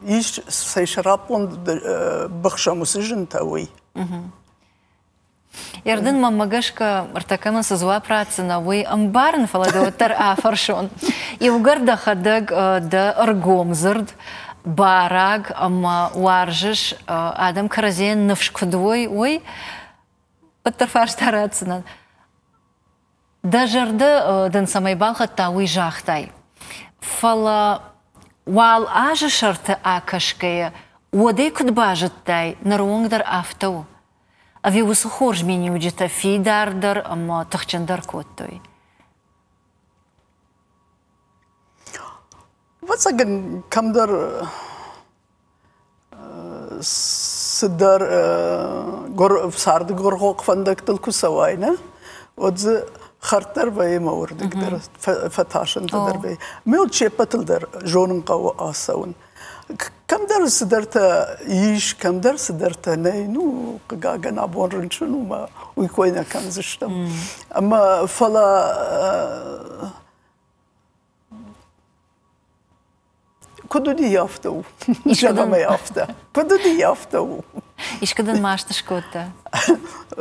Ис цӕй сӕраппонд быхсӕм уыцы зынтӕ, уый. Ердын мӕнмӕ гӕсгӕ, ӕртӕккӕ мын цы дзуапп ратдзынӕ, уый ӕмбарын, фӕлӕ дӕ уӕддӕр афӕрсон. Иугӕр дӕхӕдӕг дӕ ӕргом дзырд, бараг ӕмӕ уарзыс, адӕм кӕрӕдзийӕн ныфс куыд уой, уый, уӕддӕр фарста ратдзынӕн. Дӕ зӕрдӕ дын цӕмӕй балхӕдта, уый загътай. Фӕлӕ уал азы сӕрты акӕсгӕйӕ, уӕдӕй куыд базыдтай, ныры онг дӕр афтӕ у? Ӕви уыцы хорз миниуджытӕ фидардӕр ӕмӕ тыхджындӕр кодтой? Ӕвӕццӕгӕн, кӕмдӕр цыдӕр царды гуыргъохъ фӕндӕгтыл куы цӕуай, нӕ, уӕд дзы хӕрд дӕр вӕййы ӕмӕ уырдыг дӕр фӕтасынтӕ дӕр вӕййы. Ме уӕд се ппӕтыл дӕр зонын хъӕуы ацӕуын. Кӕмдӕр цыдӕртӕ ис, кӕмдӕр цыдӕртӕ нӕй. Ну, хъыгагӕн, абон рынчын у мӕ уый кой нӕ кӕндзыстӕм. Ӕмӕ фӕлӕ Куыд уыди, афтӕ у. Зӕгъӕм ӕй афтӕ. Куыд уыди, афтӕ у. Искуы дын маст скодта?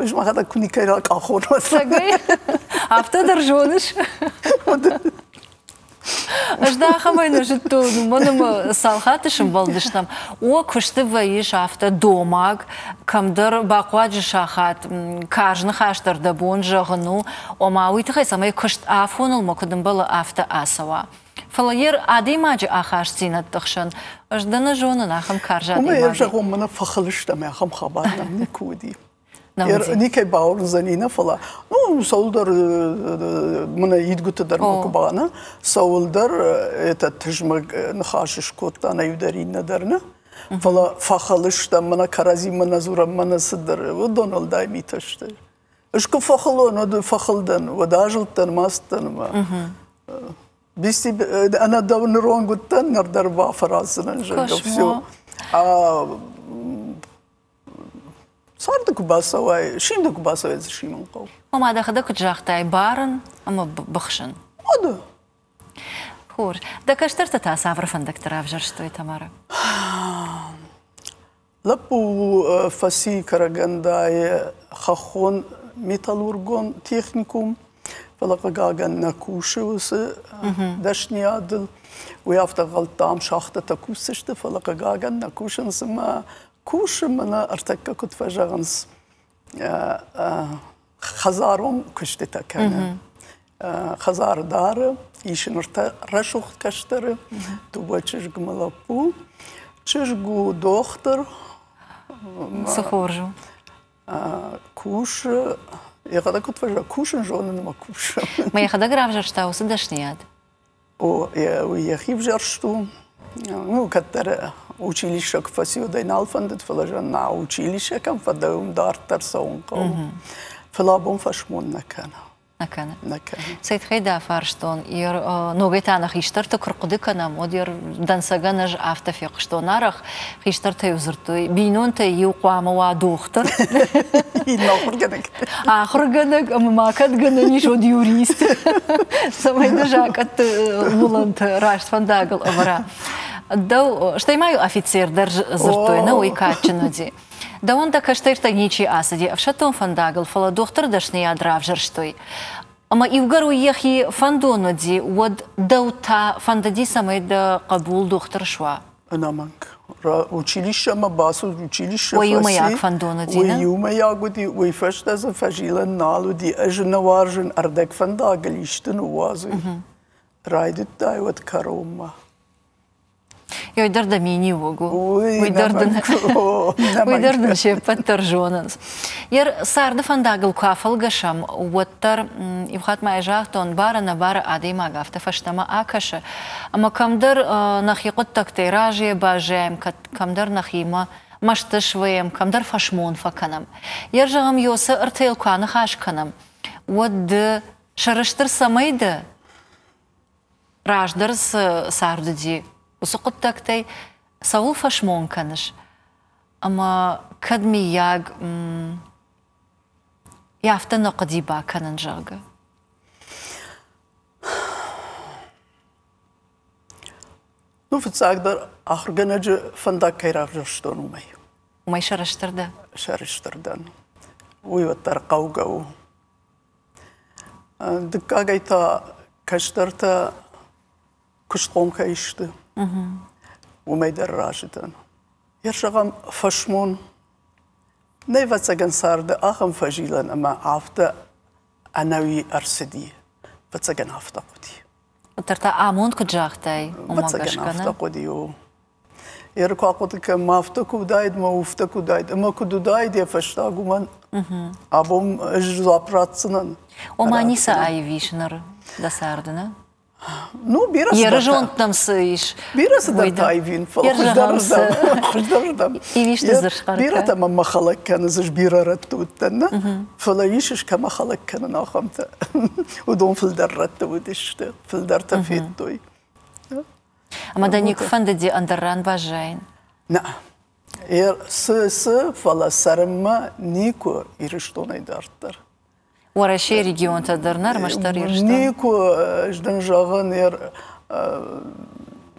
Ӕз мӕхӕдӕг куы никӕй ракъахон. Цӕгӕй? Афтӕ дӕр зоныс? Ӕз дӕ ахӕмӕй нӕ зыдтон, уымӕн ӕмӕ цал хатты сымбӕлдыстӕм. О, куысты вӕййыс афтӕ домаг, кӕмдӕр бахъуаджы сахат карз ныхас дӕр дӕ бон зӕгъын у, ома уый тыххӕй, цӕмӕй куыст афоныл мӕ куыд ӕмбӕлы, афтӕ ацӕуа. Фӕлӕ йе адӕймаджы ахастдзинӕдты хсӕн ӕз дӕ нӕ зонын ахӕм карз адӕймагӕй. Уымӕй зӕгъон, мӕнӕ фӕхыл стӕм, ахӕм хабар нӕм никуы уыди. Никӕй бауырндзӕни нӕ, фӕлӕ ну, цӕуылдӕр мӕнӕ идгуыты дӕр ма куы бана, цӕуылдӕр это тызмӕг ныхас скодта нӕ иу дӕр, иннӕ дӕр нӕ. Фӕлӕ фӕхыл стӕм, мӕнӕ кӕрӕдзимӕ нӕ дзурӕм, мӕнӕ цыдӕр, уыдон уӕлдай митӕ сты. Ӕз куы фӕхылон, уӕд фӕхыл дӕн, уӕд азылдтӕн, мастдӕн ӕмӕ Бисти ӕнӕ дӕу ныронг уыдтӕн, ныр дӕр бафӕраздзынӕн, зӕгъгӕ, все. Царды куы бацӕуай, симды куы бацӕуай, дзы симын хъӕуы. Ома дӕхӕдӕг куыд загътай, барын ӕмӕ быхсын. Уӕдӕ. Хорз. Дӕ кӕстӕртӕ та цавӕр фӕндӕгтӕ равзӕрстой, Тамара? Лӕппу фӕци Карагандайы хӕххон металлургон техникум, фӕлӕ хъыгагӕн нӕ кусы уыцы дӕсниадыл. Уый афтӕ ӕнхъӕлдта, ам шахтӕтӕ кусдзысты, фӕлӕ хъыгагӕн нӕ кусынц ӕмӕ кусы, мӕнӕ ӕртӕккӕ куыд фӕзӕгъынц, хӕдзарон куыстытӕ кӕны. Хӕдзары дары, ис ын ӕртӕ рӕсугъд кӕстӕры, дыууӕ чызгмӕ лӕппу. Чызг у дохтыр. Цы хорз у. Кусы, йӕхӕдӕг куыд фӕзӕгъы, кусын зонын ӕмӕ кусы. Мӕ йӕхӕдӕг равзӕрста уыцы дӕсныйад? О, уый йӕхи взӕрст у. Ну, кӕддӕр училище куы фӕци, уӕд ӕй нал фӕндыд, фӕлӕ зӕгъын, училище кӕм фӕдӕ, уым дарддӕр цӕуын хъӕуы. Фӕлӕ абон фӕсмон нӕ кӕны. Нӕ кӕны. Нӕ кӕны. Цӕй тыххӕй дӕ фарстон, ногӕй та нӕ хистӕрты куы рхъуыды кӕнӕм, уӕд дӕнцӕгӕн ӕз афтӕ фехъуыстон арӕх, хистӕртӕ-иу дзырдтой, бинонтӕй иу хъуамӕ уа дохтыр. Иннӕ ахуыргӕнӕг. Ахуыргӕнӕг ӕмӕ ма кӕд гӕнӕн ис, уӕд юрист, цӕмӕй дӕ закъӕтты уылӕнты раст фӕндагыл ӕвӕра. Дӕу, стӕй ма иу офицер дӕр дзырдтой, нӕ уый кадджын уыди. Дӕуӕн дӕ кӕстӕртӕ ничи ацыди ӕфсӕддон фӕндагыл, фӕлӕ дохтыры дӕсныйад равзӕрстой. Ӕмӕ иугӕр уый йӕхи фӕндон уыди, уӕд дӕу та фӕндыди, цӕмӕй дӕ хъӕбул дохтыр суа? Ӕнӕмӕнг. Училищемӕ бацыд, училище фӕци. Иумӕйаг фӕндон уыди, Уый иумӕйаг уыди, уый фӕстӕ дзы фӕзилӕн нал уыди. Ӕз нӕ уарзын ӕрдӕгфӕндагыл исты ныууадзын. Райдыдтай уӕд кӕронмӕ. Ой дӕр дӕ миниуӕг у. Уый дӕр дын уый дӕр дын се ппӕт дӕр зонынц. Йе царды фӕндагыл куы афӕлгӕсӕм, уӕддӕр иу хатт ма йӕ загътон, бары-нӕбары адӕймаг афтӕ фӕстӕмӕ акӕсы, ӕмӕ кӕмдӕр нӕхи хъуыддӕгтӕй разыйӕ баззайӕм, кӕмдӕр нӕхимӕ мӕсты свӕййӕм, кӕмдӕр фӕсмон фӕкӕнӕм. Йе зӕгъӕм, Йосы ӕртӕйыл куы аныхас кӕнӕм, уӕд ды сӕрыстыр цӕмӕй дӕ, раздӕр цы цард уыди, уыцы хъуыддӕгтӕй цӕуыл фӕсмон кӕныс? Ӕмӕ кӕд, мыййаг, афтӕ нӕ хъуыди бакӕнын, зӕгъгӕ? Ну, фыццагдӕр ахуыргӕнӕджы фӕндаг кӕй равзӕрстон, уымӕй. Уымӕй сӕрыстыр дӕ? Сӕрыстыр дӕн. Уый уӕддӕр хъӕугӕ у. Дыккагӕй та кӕстӕртӕ куыстхъом кӕй сты, уымӕй дӕр разы дӕн. Йӕ зӕгъӕм, фӕсмон нӕ ӕвӕццӕгӕн царды ахӕм фӕзилӕн ӕмӕ афтӕ ӕнӕуи ӕрцыди. Ӕвӕццӕгӕн афтӕ хъуыди. Уӕддӕр та амонд куыд загътай, уымӕ гӕсгӕ афтӕ хъуыди, у. Ер куы ахъуыды кӕн, ма афтӕ куы уыдаид, ма уфтӕ куы уыдаид, ӕмӕ куыд уыдаид йӕ фӕстаг уымӕн абон ӕз дзуапп ратдзынӕн. Ома ницы аив ис ныр дӕ царды, нӕ? Ну, бирӕ цыдӕртӕ. Зондтӕм цы ис? Бирӕ цыдӕртӕ аивин, фӕлӕ хуыздӕрырдӕм. Хуыздӕрырдӕм. Ивисты дзырдхъӕртӕ. Бирӕтӕ мӕм хӕлӕг кӕнынц, ӕз бирӕ рӕтты уыдтӕн, нӕ? Фӕлӕ ис ӕз кӕмӕ хӕлӕг кӕнын, ахӕмтӕ. Уыдон фылдӕр рӕтты уыдысты, фылдӕртӕ федтой. Ӕмӕ дӕ никуы фӕндыди ӕндӕр ран баззайын? Нӕ. Цы, цы, фӕлӕ цӕрынмӕ никуы Ирыстонӕй дарддӕр. Уӕрӕсейы регионтӕ дӕр нӕ ӕрмӕстдӕр Ирыстон? Никуы, ӕз дын зӕгъын,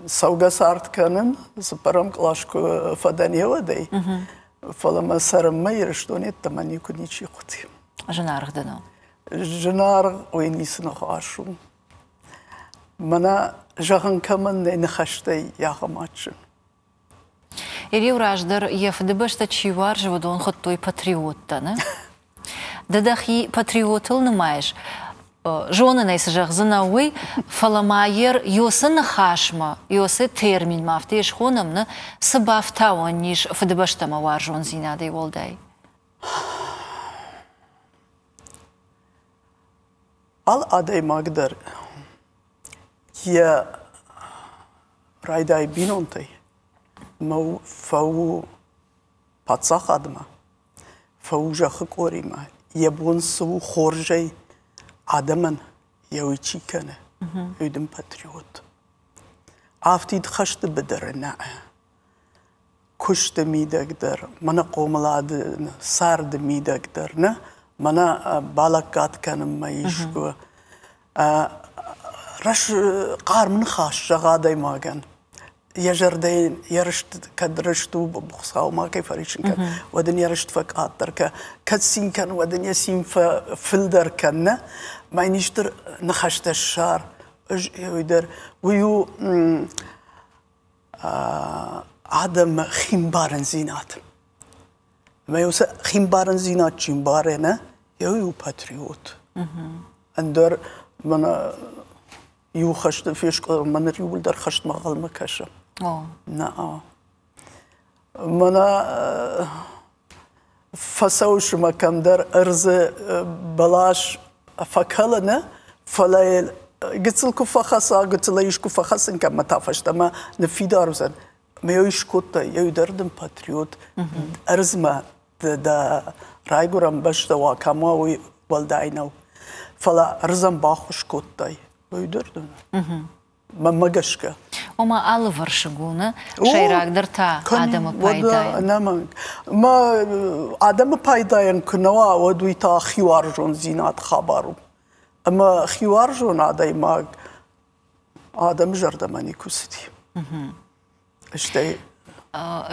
цӕугӕ цард кӕнын, цыппӕрӕм кълас куы фӕдӕн еуӕдӕй, фӕлӕ мӕ цӕрынмӕ Ирыстон йеддӕмӕ никуы ничи хъуыди. Зынаргъ дын у? Зынаргъ уый ницы ныхас у. Мӕнӕ зӕгъын кӕмӕн нӕй ныхӕстӕй ахӕм адджын. Ириу раздӕр йӕ фыдыбӕстӕ чи уарзы, уыдон хуыдтой патриоттӕ, нӕ? Ды дӕхи патриотыл нымайыс? Зонын ӕй, цы зӕгъдзынӕ, уый, фӕлӕ ма йер ёсы ныхасмӕ, ёсы терминмӕ, афтӕ йӕ схонӕм, нӕ, цы бафтауӕн ис фыдыбӕстӕмӕ уарзондзинадӕй уӕлдай? Алы адӕймаг дӕр йӕ райдай бинонтӕй ӕмӕ фӕу паддзахадмӕ, фӕу зӕххы къоримӕ, йӕ бон цы у хорзӕй адӕмӕн, йӕ уый чи кӕны, уый дын патриот. Афтид хӕсты быдыры нӕ, куысты мидӕг дӕр, мӕнӕ хъомылады царды мидӕг дӕр, нӕ, мӕнӕ балӕггад кӕнынмӕ искуы хъарм ныхас зӕгъ адӕймагӕн. Йӕ зӕрдӕйы йӕ рыст кӕд рыст у, Хуыцау ма кӕй фӕрисын кӕн, уӕд ын йӕ рыст фӕкъаддӕр кӕ. Кӕд цин кӕн, уӕд ын йӕ цин фӕфылдӕр кӕн, нӕ? Ма йын исты ныхӕстӕ ссар. Ӕз уый дӕр уый у адӕмы химбарындзинад. Ӕмӕ уыцы химбарындзинад чи мбары, нӕ, уый у патриот. Ӕндӕр мӕнӕ иу хӕсты фескъуы, мӕнӕ иууылдӕр хӕстмӕ ӕнхъӕлмӕ кӕсы. Нӕ. Мӕнӕ фӕцӕуыс ӕмӕ кӕмдӕр ӕрдзы бӕлас фӕкӕлы, нӕ, фӕлӕ гыццыл куы фӕхӕца, гыццыл ӕй искуы фӕхӕцын кӕн ӕмӕ та фӕстӕмӕ ныффидар уыдзӕн. Ӕмӕ йӕ скодта, йӕ дӕр дын патриот. Ӕрдзмӕ дӕ райгуырӕн бӕстӕ уа, кӕм уа, уый уӕлдай нӕу. Фӕлӕ ӕрдзӕн баххуыс кодтай, уый дӕр дын. Мӕнмӕ гӕсгӕ. Ома алывӕрсыг у, нӕ? Сӕйрагдӕр та адӕмы пайдайӕн. Ӕнӕмӕнг. Мӕ адӕмы пайдайӕн куы нӕ уа, уӕд уый та хиуарзондзинад хабар у. Ӕмӕ хиуарзон адӕймаг адӕмы зӕрдӕмӕ никуы цыди. Стӕй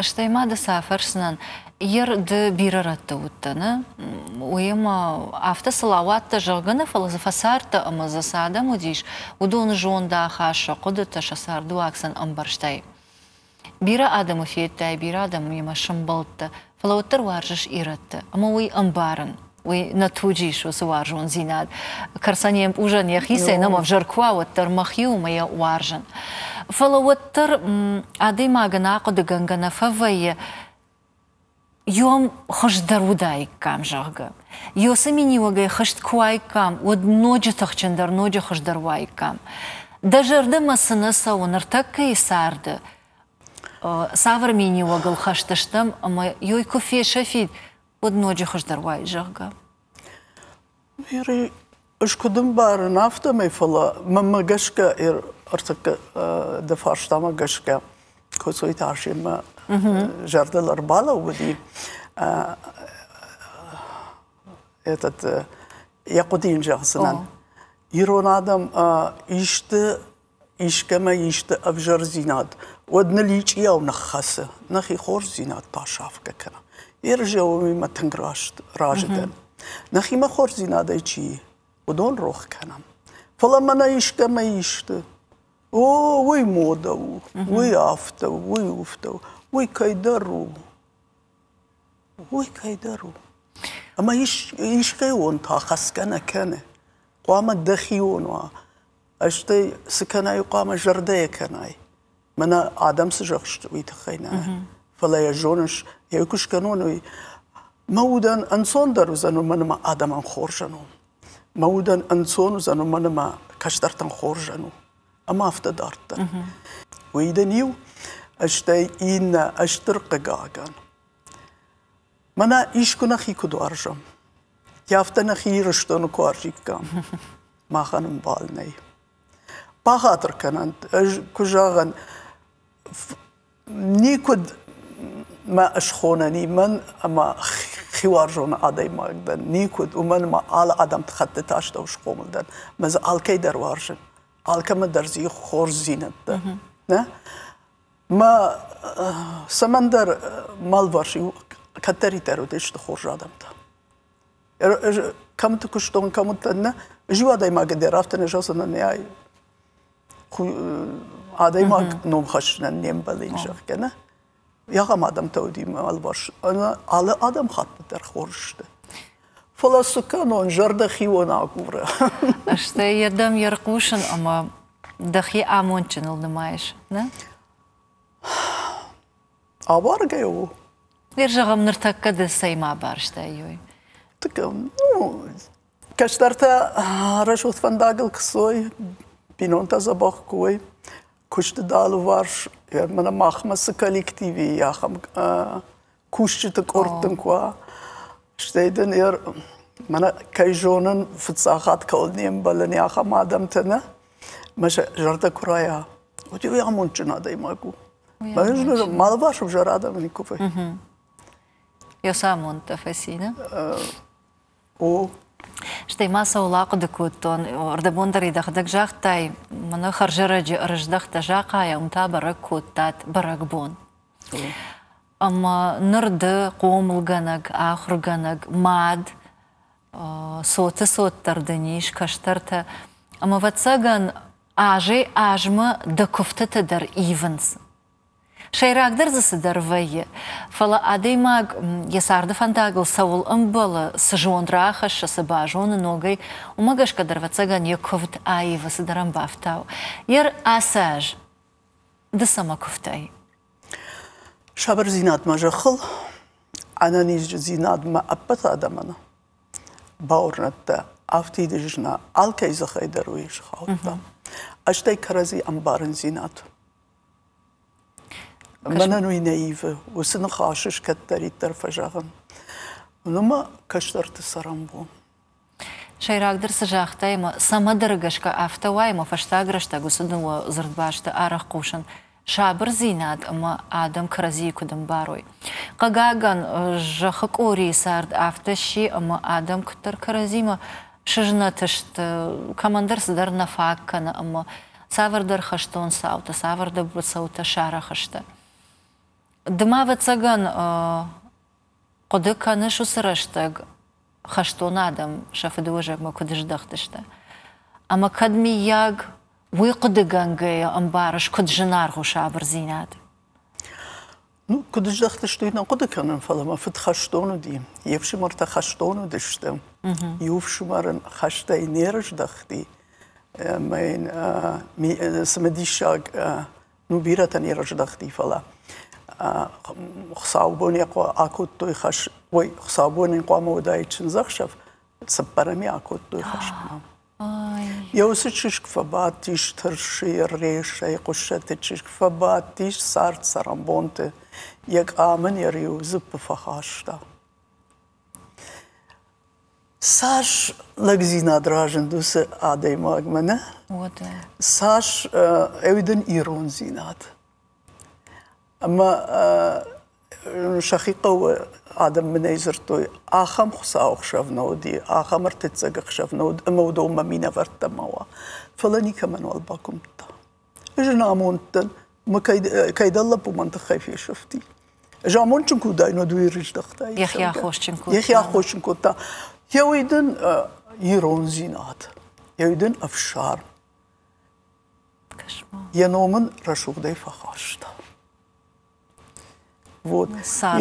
Стӕй ма дӕ цы афӕрсдзынӕн, ер ды бирӕ рӕтты уыдтӕ, нӕ? Уыимӕ афтӕ сыл ауадтӕ, зӕгъгӕ, нӕ, фӕлӕ дзы фӕцардтӕ ӕмӕ дзы цы адӕм уыдис, уыдоны зондахаст, сӕ хъуыдытӕ, сӕ цардыуаг сын ӕмбӕрстай. Бирӕ адӕмы федтай, бирӕ адӕмимӕ сӕмбӕлдтӕ, фӕлӕ уӕддӕр уарзыс ирӕтты, ӕмӕ уый ӕмбарын. Уый нӕ туджы ис уыцы уарзондзинад. Кӕрцӕн йе мпъузӕн йӕхицӕй нӕм ӕвзӕр куы уа, уӕддӕр мӕхи у ӕмӕ йӕ уарзын. Фӕлӕ уӕддӕр адӕймагӕн ахъуыдыгӕнгӕ нӕ фӕвӕййы, Йом хуыздӕр уыдаиккам, зӕгъгӕ. Йоцы миниуӕгӕй хызт куы уаиккам, уӕд ноджы тыхджындӕр, ноджы хуыздӕр уаиккам. Дӕ зӕрдӕмӕ цы нӕ цӕуы ныртӕккӕйы царды, цавӕр миниуӕгыл хӕст стӕм ӕмӕ йой куы фесӕфид, уӕд ноджы хуыздӕр уаид, зӕгъгӕ. Ӕз куыд ӕмбарын, афтӕмӕй, фӕлӕ мӕнмӕ гӕсгӕ, ӕртӕккӕ дӕ фарстамӕ гӕсгӕ, Коцойты Арсенмӕ зӕрдыл ӕрбалӕууыди этот йӕ хъуыды йын зӕгъдзынӕн. Ирон адӕм исты Искӕмӕ исты ӕвзӕрдзинад, уӕд ныл ичъиау ныххӕцы, нӕхи хорздзинад та сафгӕ кӕны. Ерызӕуимӕ тынг раст разы дӕн. Нӕхимӕ хорздзинадӕй чи и, уыдон рох кӕнӕм. Фӕлӕ мӕнӕ искӕмӕ исты, о, уый мода у, уый афтӕ у, уый уфтӕ у, уый кӕйдӕр у, уый кӕйдӕр у. Ӕмӕ искӕйон та хӕсгӕ нӕ кӕны. Хъуамӕ дӕхион уа. Стӕй цы кӕнай, хъуамӕ зӕрдӕйӕ кӕнай. Мӕнӕ адӕм цы зӕгъсты, уый тыххӕй нӕ. Фӕлӕ йӕ зоныс, йӕ куы скӕнон, уый мӕ удӕн ӕнцондӕр уыдзӕн, уымӕн ӕмӕ адӕмӕн хорзӕн у. Мӕ удӕн ӕнцон уыдзӕн, уымӕн ӕмӕ кӕстӕртӕн хорзӕн у. Ӕмӕ афтӕ дарддӕр. Уый дын иу, стӕй иннӕ стыр хъыгагӕн. Мӕнӕ искуы нӕхи куыд уарзӕм, афтӕ нӕхи Ирыстоны куы уарзиккам, махӕн ӕмбал нӕй. Бахатыр кӕнӕнт, ӕз куы зӕгъын, никуыд мӕ схонӕн и мӕн ӕмӕ хиуарзон адӕймаг дӕн, никуыд, уымӕн ӕмӕ алы адӕмты хӕттыты астӕу схъомыл дӕн, мӕ дзы алкӕй дӕр уарзын, алкӕмӕ дӕр дзы хорздзинӕдтӕ. Нӕ? Мӕ цӕмӕндӕр малварс кӕддӕриддӕр уыдысты хорз адӕмтӕ. Кӕмты куыстон, кӕм уыдтӕн, нӕ, ӕз иу адӕймагӕн дӕр афтӕ нӕ зӕгъдзынӕн, ай адӕймаг ном хӕссынӕн не мбӕлы, зӕгъгӕ, нӕ. Ахӕм адӕмтӕ уыди мӕ алыварс. Алы адӕмхатты дӕр хорз сты. Фӕлӕ цы кӕнон, зӕрдӕ хион агуры. Стӕй йӕ дӕм йе рхъусын ӕмӕ дӕхи амондджыныл нымайыс, нӕ? Абаргӕ у. Ныр зӕгъӕм, ныртӕккӕ ды цӕймӕ барстай, уый? Ну, кӕстӕртӕ рӕсугъд фӕндагыл куы цой, бинонтӕ дзӕбӕх куы уой, куысты дӕ алыварс, мӕнӕ махмӕ цы коллектив и, ахӕм кусджыты къорд дын куы уа, стӕй дын мӕнӕ кӕй зонын, фыццаг хатт кӕуыл не мбӕлын, ахӕм адӕмтӕ нӕ, мӕ зӕрдӕ куы райа, уӕд уый амондджын адӕймаг у. Мӕ алыварс ӕвзӕр адӕм никуы вӕййы. Йӕ цы амондтӕ фӕци, нӕ? О. Стӕй ма цӕуыл ахъуыды кодтон, ӕрдӕбон дӕр дӕхӕдӕг загътай, мӕнӕ хӕрзӕрӕджы ӕрыздӕхтӕ Захъайӕ, уым та бӕрӕг кодтат бӕрӕгбон. Ӕмӕ ныр ды хъомылгӕнӕг, ахуыргӕнӕг, мад, цоты цот дӕр дын ис, кӕстӕртӕ. Ӕмӕ, ӕвӕццӕгӕн, азӕй-азмӕ дӕ куывтытӕ дӕр ивынц. Сӕйрагдӕр дзы цыдӕр вӕййы, фӕлӕ адӕймаг йӕ царды фӕндагыл цӕуыл ӕмбӕлы, цы зонд рахӕссы, цы базоны ногӕй, уымӕ гӕсгӕ дӕр, ӕвӕццӕгӕн, йӕ куывд аивы, цыдӕр ӕм бафтауы. Йер ацы аз ды цӕмӕ куывтай? Сабырдзинадмӕ зӕххыл, ӕнӕниздзинадмӕ ӕппӕт адӕмӕн бауырнӕдта, афтид зна алкӕй дзыхӕй дӕр уый схаудта. Стӕй кӕрӕдзи ӕмбарындзинад. Мӕнӕн уый нӕ ивы, уыцы ныхасы кӕддӕриддӕр фӕзӕгъын. Нымӕ кӕстӕрты цӕрӕнбон. Сӕйрагдӕр цы загътай ӕмӕ цӕмӕдӕр гӕсгӕ афтӕ уа, ӕмӕ фӕстаг рӕстӕг уыцы дыууӕ дзырдбасты арӕх хъусын сабырдзинад ӕмӕ адӕм кӕрӕдзийы куыд ӕмбарой. Хъыгагӕн, зӕххы къорийы цард афтӕ сси, ӕмӕ адӕм куыддӕр кӕрӕдзимӕ сызнӕт сты, кӕмӕндӕр цыдӕр нӕ фаг кӕны ӕмӕ цавӕрдӕр хӕстон цаутӕ, цавӕрдӕр быцӕутӕ сарӕх сты. Ды ма, ӕвӕццӕгӕн, хъуыды кӕныс уыцы рӕстӕг хӕстон адӕм сӕ фыдыуӕзӕгмӕ куыд здӕхтысты? Ӕмӕ кӕд, мыййаг, уый хъуыдыгӕнгӕйӕ ӕмбарыс, куыд зынаргъ у сабырдзинад? Ну, куыд здӕхтысты, уый нӕ хъуыды кӕнын, фӕлӕ мӕ фыд хӕстон уыди, йе фсымӕртӕ хӕстон уыдысты. Иу фсымӕр ын хӕстӕй не рыздӕхти, ӕмӕ йын цымыдисаг ну, бирӕтӕ не рыздӕхти, фӕлӕ хуыцаубон йӕ акодтой хӕс, ой, хуыцаубон йын хъуамӕ уыдаид чындзӕхсӕв, цыппӕрӕм йӕ акодтой хӕстмӕ. Йӕ уыцы чызг фӕбадтис тырсыйы ресӕй, хъуыссӕты чызг фӕбадтис цард цӕрӕнбонты, йӕ къам ын йӕ риуы дзыппы фӕхаста. Цас лӕгдзинад разынд уыцы адӕймагмӕ, нӕ? Цас ӕви дын ирондзинад. Ӕмӕ сӕхи хъӕуы адӕм мынӕй дзырдтой, ахӕм хуыцауӕхсӕв нӕ уыди, ахӕм ӕртыццӕг ӕхсӕв нӕ уыд, ӕмӕ уыдонмӕ минӕвӕрттӕ ма уа. Фӕлӕ никӕмӕн уал бакуымдта. Ӕз ын амонд дӕн, мӕ кӕйдӕр лӕппу мӕн тыххӕй фесӕфти. Ӕз амондджын куы уыдаин, уӕд уый рыздӕхтаид. Йӕхи аххосджын кодта. Йӕхи аххосджын кодта. Йӕ уый дын ирондзинад, йӕ уый дын ӕфсарм. Йӕ ном ын рӕсугъдӕй фӕхаста. Вот.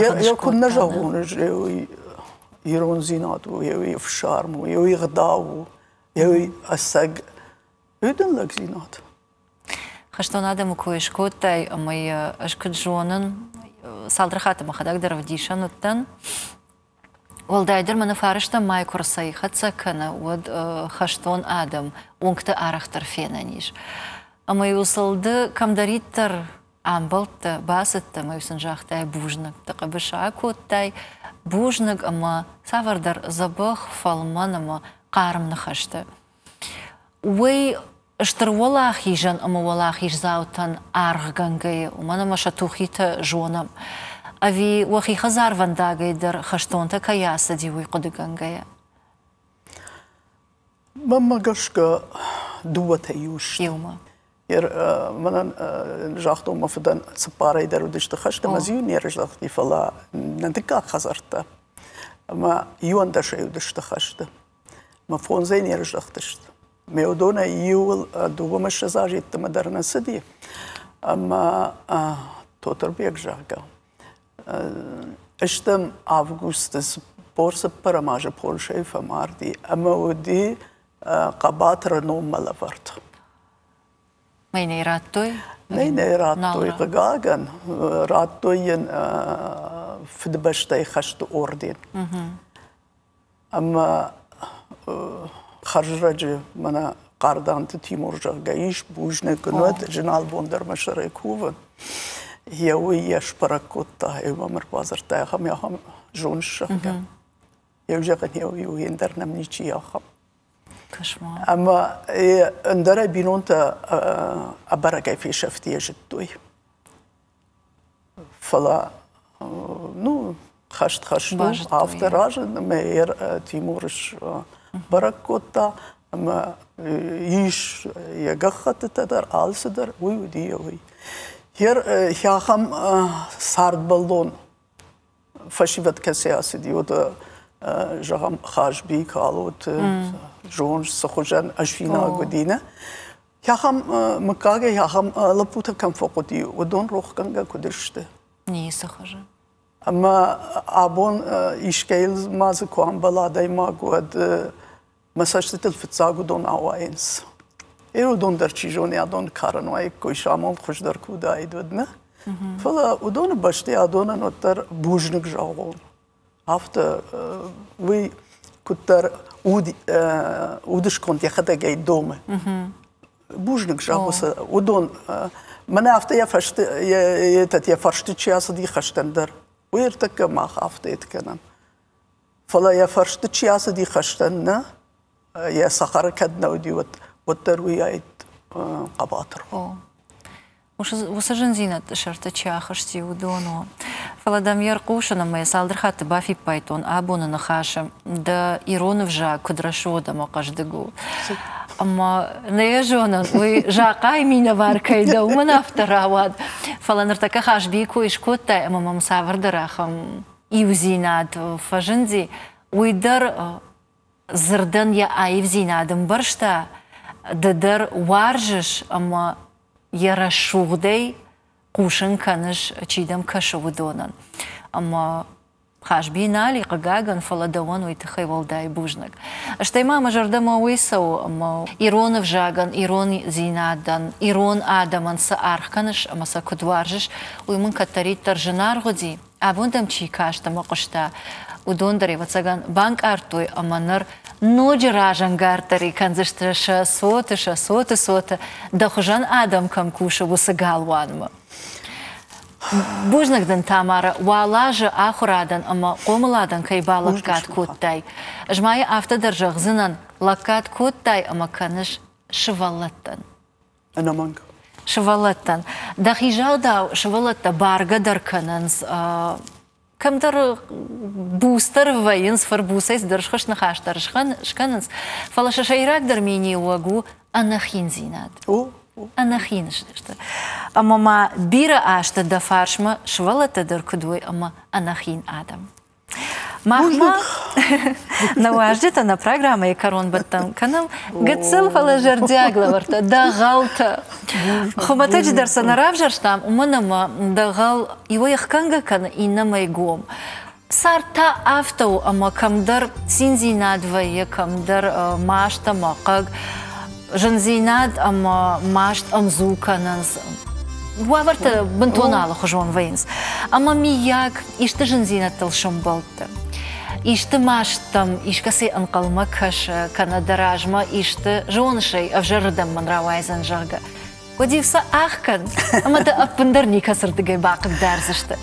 Йӕ куыннӕ зӕгъон, уый ирондзинад у, йӕ уый ӕфсарм у, йӕ уый ӕгъдау у, йӕ уый ӕцӕг уый дын лӕгдзинад. Хӕстон адӕмы кой скодтай, ӕмӕ йӕ ӕз куыд зонын, цалдӕр хатты мӕхӕдӕг дӕр ӕвдисӕн уыдтӕн. Уӕлдайдӕр мӕ нӕ фарстам мӕй куы рцӕйхӕццӕ кӕны, уӕд хӕстон адӕм уынгты арӕхдӕр фенӕн ис. Ӕмӕ-иу сыл ды кӕмдӕриддӕр амбӕлдтӕ, бацыдтӕ ӕмӕ-иу сын загътай бузныг, дӕ хъӕбысы акодтай, бузныг ӕмӕ цавӕрдӕр дзӕбӕх, фӕлмӕн ӕмӕ хъарм ныхӕстӕ. Уый стыр уӕлахизӕн ӕмӕ уӕлахиздзаутӕн аргъгӕнгӕйӕ, уымӕн ӕмӕ сӕ тухитӕ зонӕм. Ӕви уӕхи хӕдзарвӕндагӕй дӕр хӕстонтӕ кӕй ацыди, уый хъуыдыгӕнгӕйӕ? Мӕнмӕ гӕсгӕ дыууӕтӕ иу сты. Иумӕ. Мӕнӕн загътон мӕ фыдӕн цыппарӕй дӕр уыдысты хӕсты, ӕмӕ дзы иу не рыздӕхти, фӕлӕ нӕ дыккаг хӕдзӕрттӕ ӕмӕ иуӕндӕсӕй уыдысты хӕсты. Мӕ фондзӕй не рыздӕхтысты. Мӕ уыдонӕй иуыл дыууӕмӕ ссӕдз азы йеддӕмӕ дӕр нӕ цыди. Ӕмӕ Тотырбег, зӕгъгӕ, стӕм августы 44 азы Польшӕйы фӕмарди ӕмӕ уыди хъӕбатыры номмӕ лӕвӕрд. Мӕ нӕ радтой? Нӕ нӕ радтой, хъыгагӕн. Радтой йын Фыдыбӕстӕйы хӕсты орден. Ӕмӕ хӕрзрӕджы мӕнӕ Хъарданты Тимур, зӕгъгӕ, ис, бузныг ын уӕд, зыналбон дӕр мӕ сӕрӕй кувын. Йӕ уый йӕ сбӕрӕг кодта, йӕ мӕм ӕрбадзырдта, ахӕм ахӕм зоныс, зӕгъгӕ. Йӕ зӕгъын, йӕ уый ӕндӕр нӕм ничи ахӕм. Ӕмӕ ӕндӕрӕй бинонтӕ ӕбӕрӕгӕй фесӕфти, йӕ зыдтой. Фӕлӕ ну, хӕст хӕст у, афтӕ разынд ӕмӕ Тимур бӕрӕг кодта ӕмӕ ис йӕ гӕххӕттытӕ дӕр, алцыдӕр, уый уыди уый. Ахӕм цардбӕллон фӕсивӕд кӕцы ацыди, уӕд зӕгъӕм, Хазби, Калоты, Зон, цы хуызӕн ӕсфинаг уыди, нӕ? Ахӕм мыггагӕй ахӕм лӕппутӕ кӕм фӕхъуыди, уыдон рохгӕнгӕ куыд сты? Ницы хуызы. Ӕмӕ абон искӕйыл ма дзы куы амбӕла адӕймаг, уӕд мӕ цӕстытыл фыццаг уыдон ауайынц. Е уыдон дӕр, чи зоны, адон карӕн уаиккой, сӕ амонд хуыздӕр куы уыдаид, уӕд нӕ. Фӕлӕ уыдоны бӕсты адонӕн уӕддӕр бузныг зӕгъон. Афтӕ уый куыддӕр уд, удысконд йӕхӕдӕг ӕй домы. Бузныг зӕгъ уыдон мӕнӕ афтӕ йӕ фӕсты йӕ фӕрсты чи ацыди хӕстӕн дӕр, уый ӕртӕккӕ мах афтӕ кӕнӕм. Фӕлӕ йӕ фӕрсты чи ацыди хӕстӕн, нӕ, йӕ сахары кӕд нӕ уыди, уӕд, уӕддӕр уый аид хъӕбатыр. Уыцы зындзинӕдты сӕрты чи ахызти, уыдон у. Фӕлӕ дӕм йе рхъусын ӕмӕ йӕ цалдӕр хатты бафиппайдтон абоны ныхасы, дӕ ирон ӕвзаг куыд рӕсугъд ӕмӕ хъӕздыг у. Ӕмӕ нӕ йӕ зонын, уый Захъайы минӕвар кӕй дӕ, уымӕн афтӕ рауад. Фӕлӕ ныртӕккӕ Хазбийы кой скодтай ӕмӕ мӕм цавӕрдӕр ахӕм иудзинад фӕзынди, уый дӕр дзырдӕн йӕ аивдзинад ӕмбӕрста, ды дӕр уарзыс ӕмӕ йӕ рӕсугъдӕй хъусын кӕныс, чи дӕм кӕсы, уыдонӕн. Ӕмӕ Хазби нал и, хъыгагӕн, фӕлӕ дӕуӕн уый тыххӕй уӕлдай бузныг. Стӕй ма мӕ зӕрдӕмӕ уый цӕуы, ӕмӕ ирон ӕвзагӕн, ирондзинадӕн, ирон адӕмӕн цы аргъ кӕныс ӕмӕ сӕ куыд уарзыс, уый мын кӕддӕриддӕр зынаргъ уыди. Абон дӕм чи каст ӕмӕ хъуыста, уыдон дӕр, ӕвӕццӕгӕн, банкъардтой ӕмӕ ныр ноджы разӕнгарддӕр кӕндзысты сӕ цоты, сӕ цоты цоты, дӕ хуызӕн адӕм кӕм кусы, уыцы галуанмӕ. Бузныг дын, Тамара, уал азы ахуырадӕн ӕмӕ хъомыладӕн кӕй балӕггад кодтай. Ӕз ма йӕ афтӕ дӕр зӕгъдзынӕн, лӕггад кодтай ӕмӕ кӕныс сывӕллӕттӕн. Ӕнӕмӕнг. Сывӕллӕттӕн. Дӕхи загъдау, сывӕллӕттӕ баргӕ дӕр кӕнынц, кӕмдӕр буцдӕр вӕййынц, фырбуцӕй цыдӕр схуыст ныхас дӕр скӕнынц, фӕлӕ сӕ сӕйрагдӕр миниуӕг у ӕнӕхиндзинад. О. Ӕнӕхин сты. Ӕмӕ ма бирӕ азты дӕ фарсмӕ сывӕллӕттӕ дӕр куыд уой ӕмӕ ӕнӕхин адӕм. Мах ма нӕ уазджытӕ нӕ программӕйы кӕронбӕттӕн кӕнӕм гыццыл, фӕлӕ зӕрдиаг лӕвӕрттӕ, дӕгъӕлтӕ. Хуымӕтӕджы дӕр сӕ нӕ равзӕрстам, уымӕн ӕмӕ дӕгъӕл иуӕй ӕхгӕнгӕ кӕны, иннӕмӕй гом. Цард та афтӕ у, ӕмӕ кӕмдӕр циндзинад вӕййы, кӕмдӕр маст ӕмӕ хъыг, зындзинад ӕмӕ маст ӕмдзу кӕнынц. Уавӕртӕ бынтон алыхуызон вӕййынц. Ӕмӕ миййаг исты зындзинӕдтыл сӕмбӕлдтӕ, исты мастӕм искӕцӕй ӕнхъӕлмӕ кӕсы, кӕнӕ дӕ размӕ исты зоныс ӕй, ӕвзӕрырдӕм мын рауайдзӕн, зӕгъгӕ, уӕд-иу сӕ ӕхгӕн ӕмӕ дӕ ӕппындӕр никӕцырдыгӕй бахъыгдардзысты.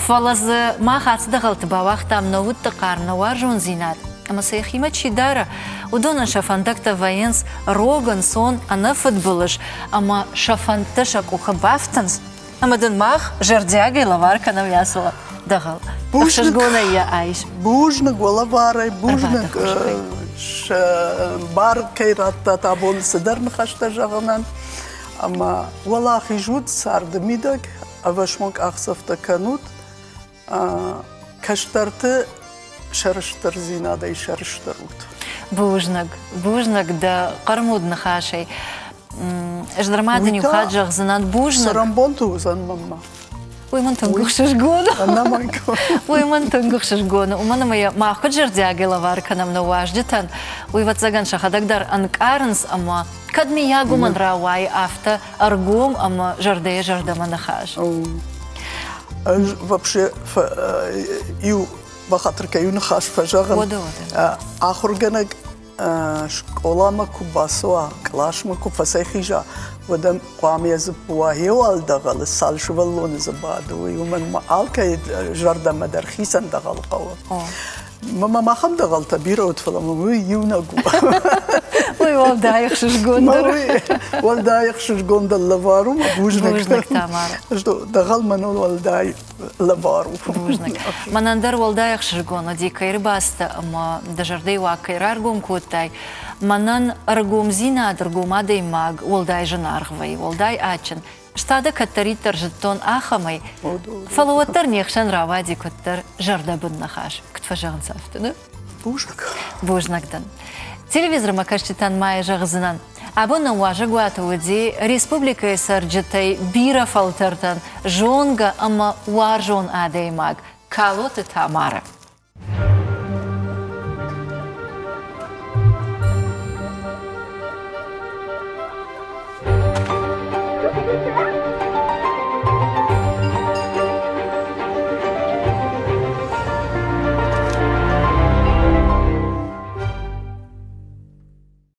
Фӕлӕ дзы мах ацы дӕгъӕлты бауагътам нӕ удты хъарм, нӕ уарзондзинад, ӕмӕ сӕ йӕхимӕ чи дары, уыдонӕн сӕ фӕндӕгтӕ вӕййынц рог, ӕнцон, ӕнӕфыдбылыз ӕмӕ сӕ фӕндтӕ сӕ къухы бафтынц. Ӕмӕ дын мах зӕрдиагӕй лӕвар кӕнӕм Ясо дӕгъӕл. Ӕхсызгонӕй йӕ айс. Бузныг уӕ лӕварӕй, бузныг бар кӕй радтат абон цыдӕр ныхӕстӕ зӕгъынӕн. Ӕмӕ уӕлахиз ут царды мидӕг, ӕвӕсмон къахдзӕфтӕ кӕнут. Кӕстӕрты сӕрыстырдзинадӕй сӕрыстыр ут. Бузныг, бузныг дӕ хъӕрмуд ныхасӕй. Ӕз дӕр ма дын иу хатт зӕгъдзынӕн бузныг. Цӕрӕнбонты уыдзӕн мӕнмӕ. Уый мын тынг ӕхсызгон у. Уый мын тынг ӕхсызгон у, уымӕн ӕмӕ йӕ мах куыд зӕрдиагӕй лӕвар кӕнӕм нӕ уазджытӕн, уый, ӕвӕццӕгӕн, сӕхӕдӕг дӕр ӕнкъарынц ӕмӕ кӕд миййаг уымӕн рауайы афтӕ ӕргом ӕмӕ зӕрдӕйӕ зӕрдӕмӕ ныхас. Ӕз вообще иу бахатыр кӕй иу ныхас фӕзӕгъын. Ахуыргӕнӕг скъоламӕ куы бацӕуа, къласмӕ куы фӕцӕйхиза, уӕд ӕм хъуамӕ йӕ дзыппы уа йе дӕгъӕлы, цал сывӕллоны дзы бады, уый, уымӕн ӕмӕ алкӕй зӕрдӕмӕ дӕр хицӕн дӕгъӕл хъӕуы. Мӕм ахӕм дӕгъӕлтӕ бирӕ уыд, фӕлӕ мӕм уый иунӕг у. Уый уӕлдай ӕхсызгондӕр. Уый уӕлдай ӕхсызгондӕр лӕвар у, мӕ бузныг. Бузныг, Тамара. Дӕгъӕл мӕнӕн уӕлдай лӕвар у. Бузныг. Мӕнӕн дӕр уӕлдай ӕхсызгон уыди, кӕй ӕрбацыдтӕ ӕмӕ дӕ зӕрдӕйы уаг кӕй раргом кодтай. Мӕнӕн ӕргомдзинад, ӕргом адӕймаг уӕлдай зынаргъ вӕййы, уӕлдай адджын. Ӕз дӕ кӕддӕриддӕр зыдтон ахӕмӕй, фӕлӕ уӕддӕр не хсӕн рауади куыддӕр зӕрдӕбын ныхас. Куыд фӕзӕгъынц афтӕ, нӕ? Бузныг. Бузныг дын. Телевизормӕ кӕсджытӕн ма зӕгъдзынӕн, абон нӕм уазӕгуаты уыди республикӕйы цӕрджытӕй бирӕ фӕлтӕртӕн зонгӕ ӕмӕ уарзон адӕймаг Калоты Тамара.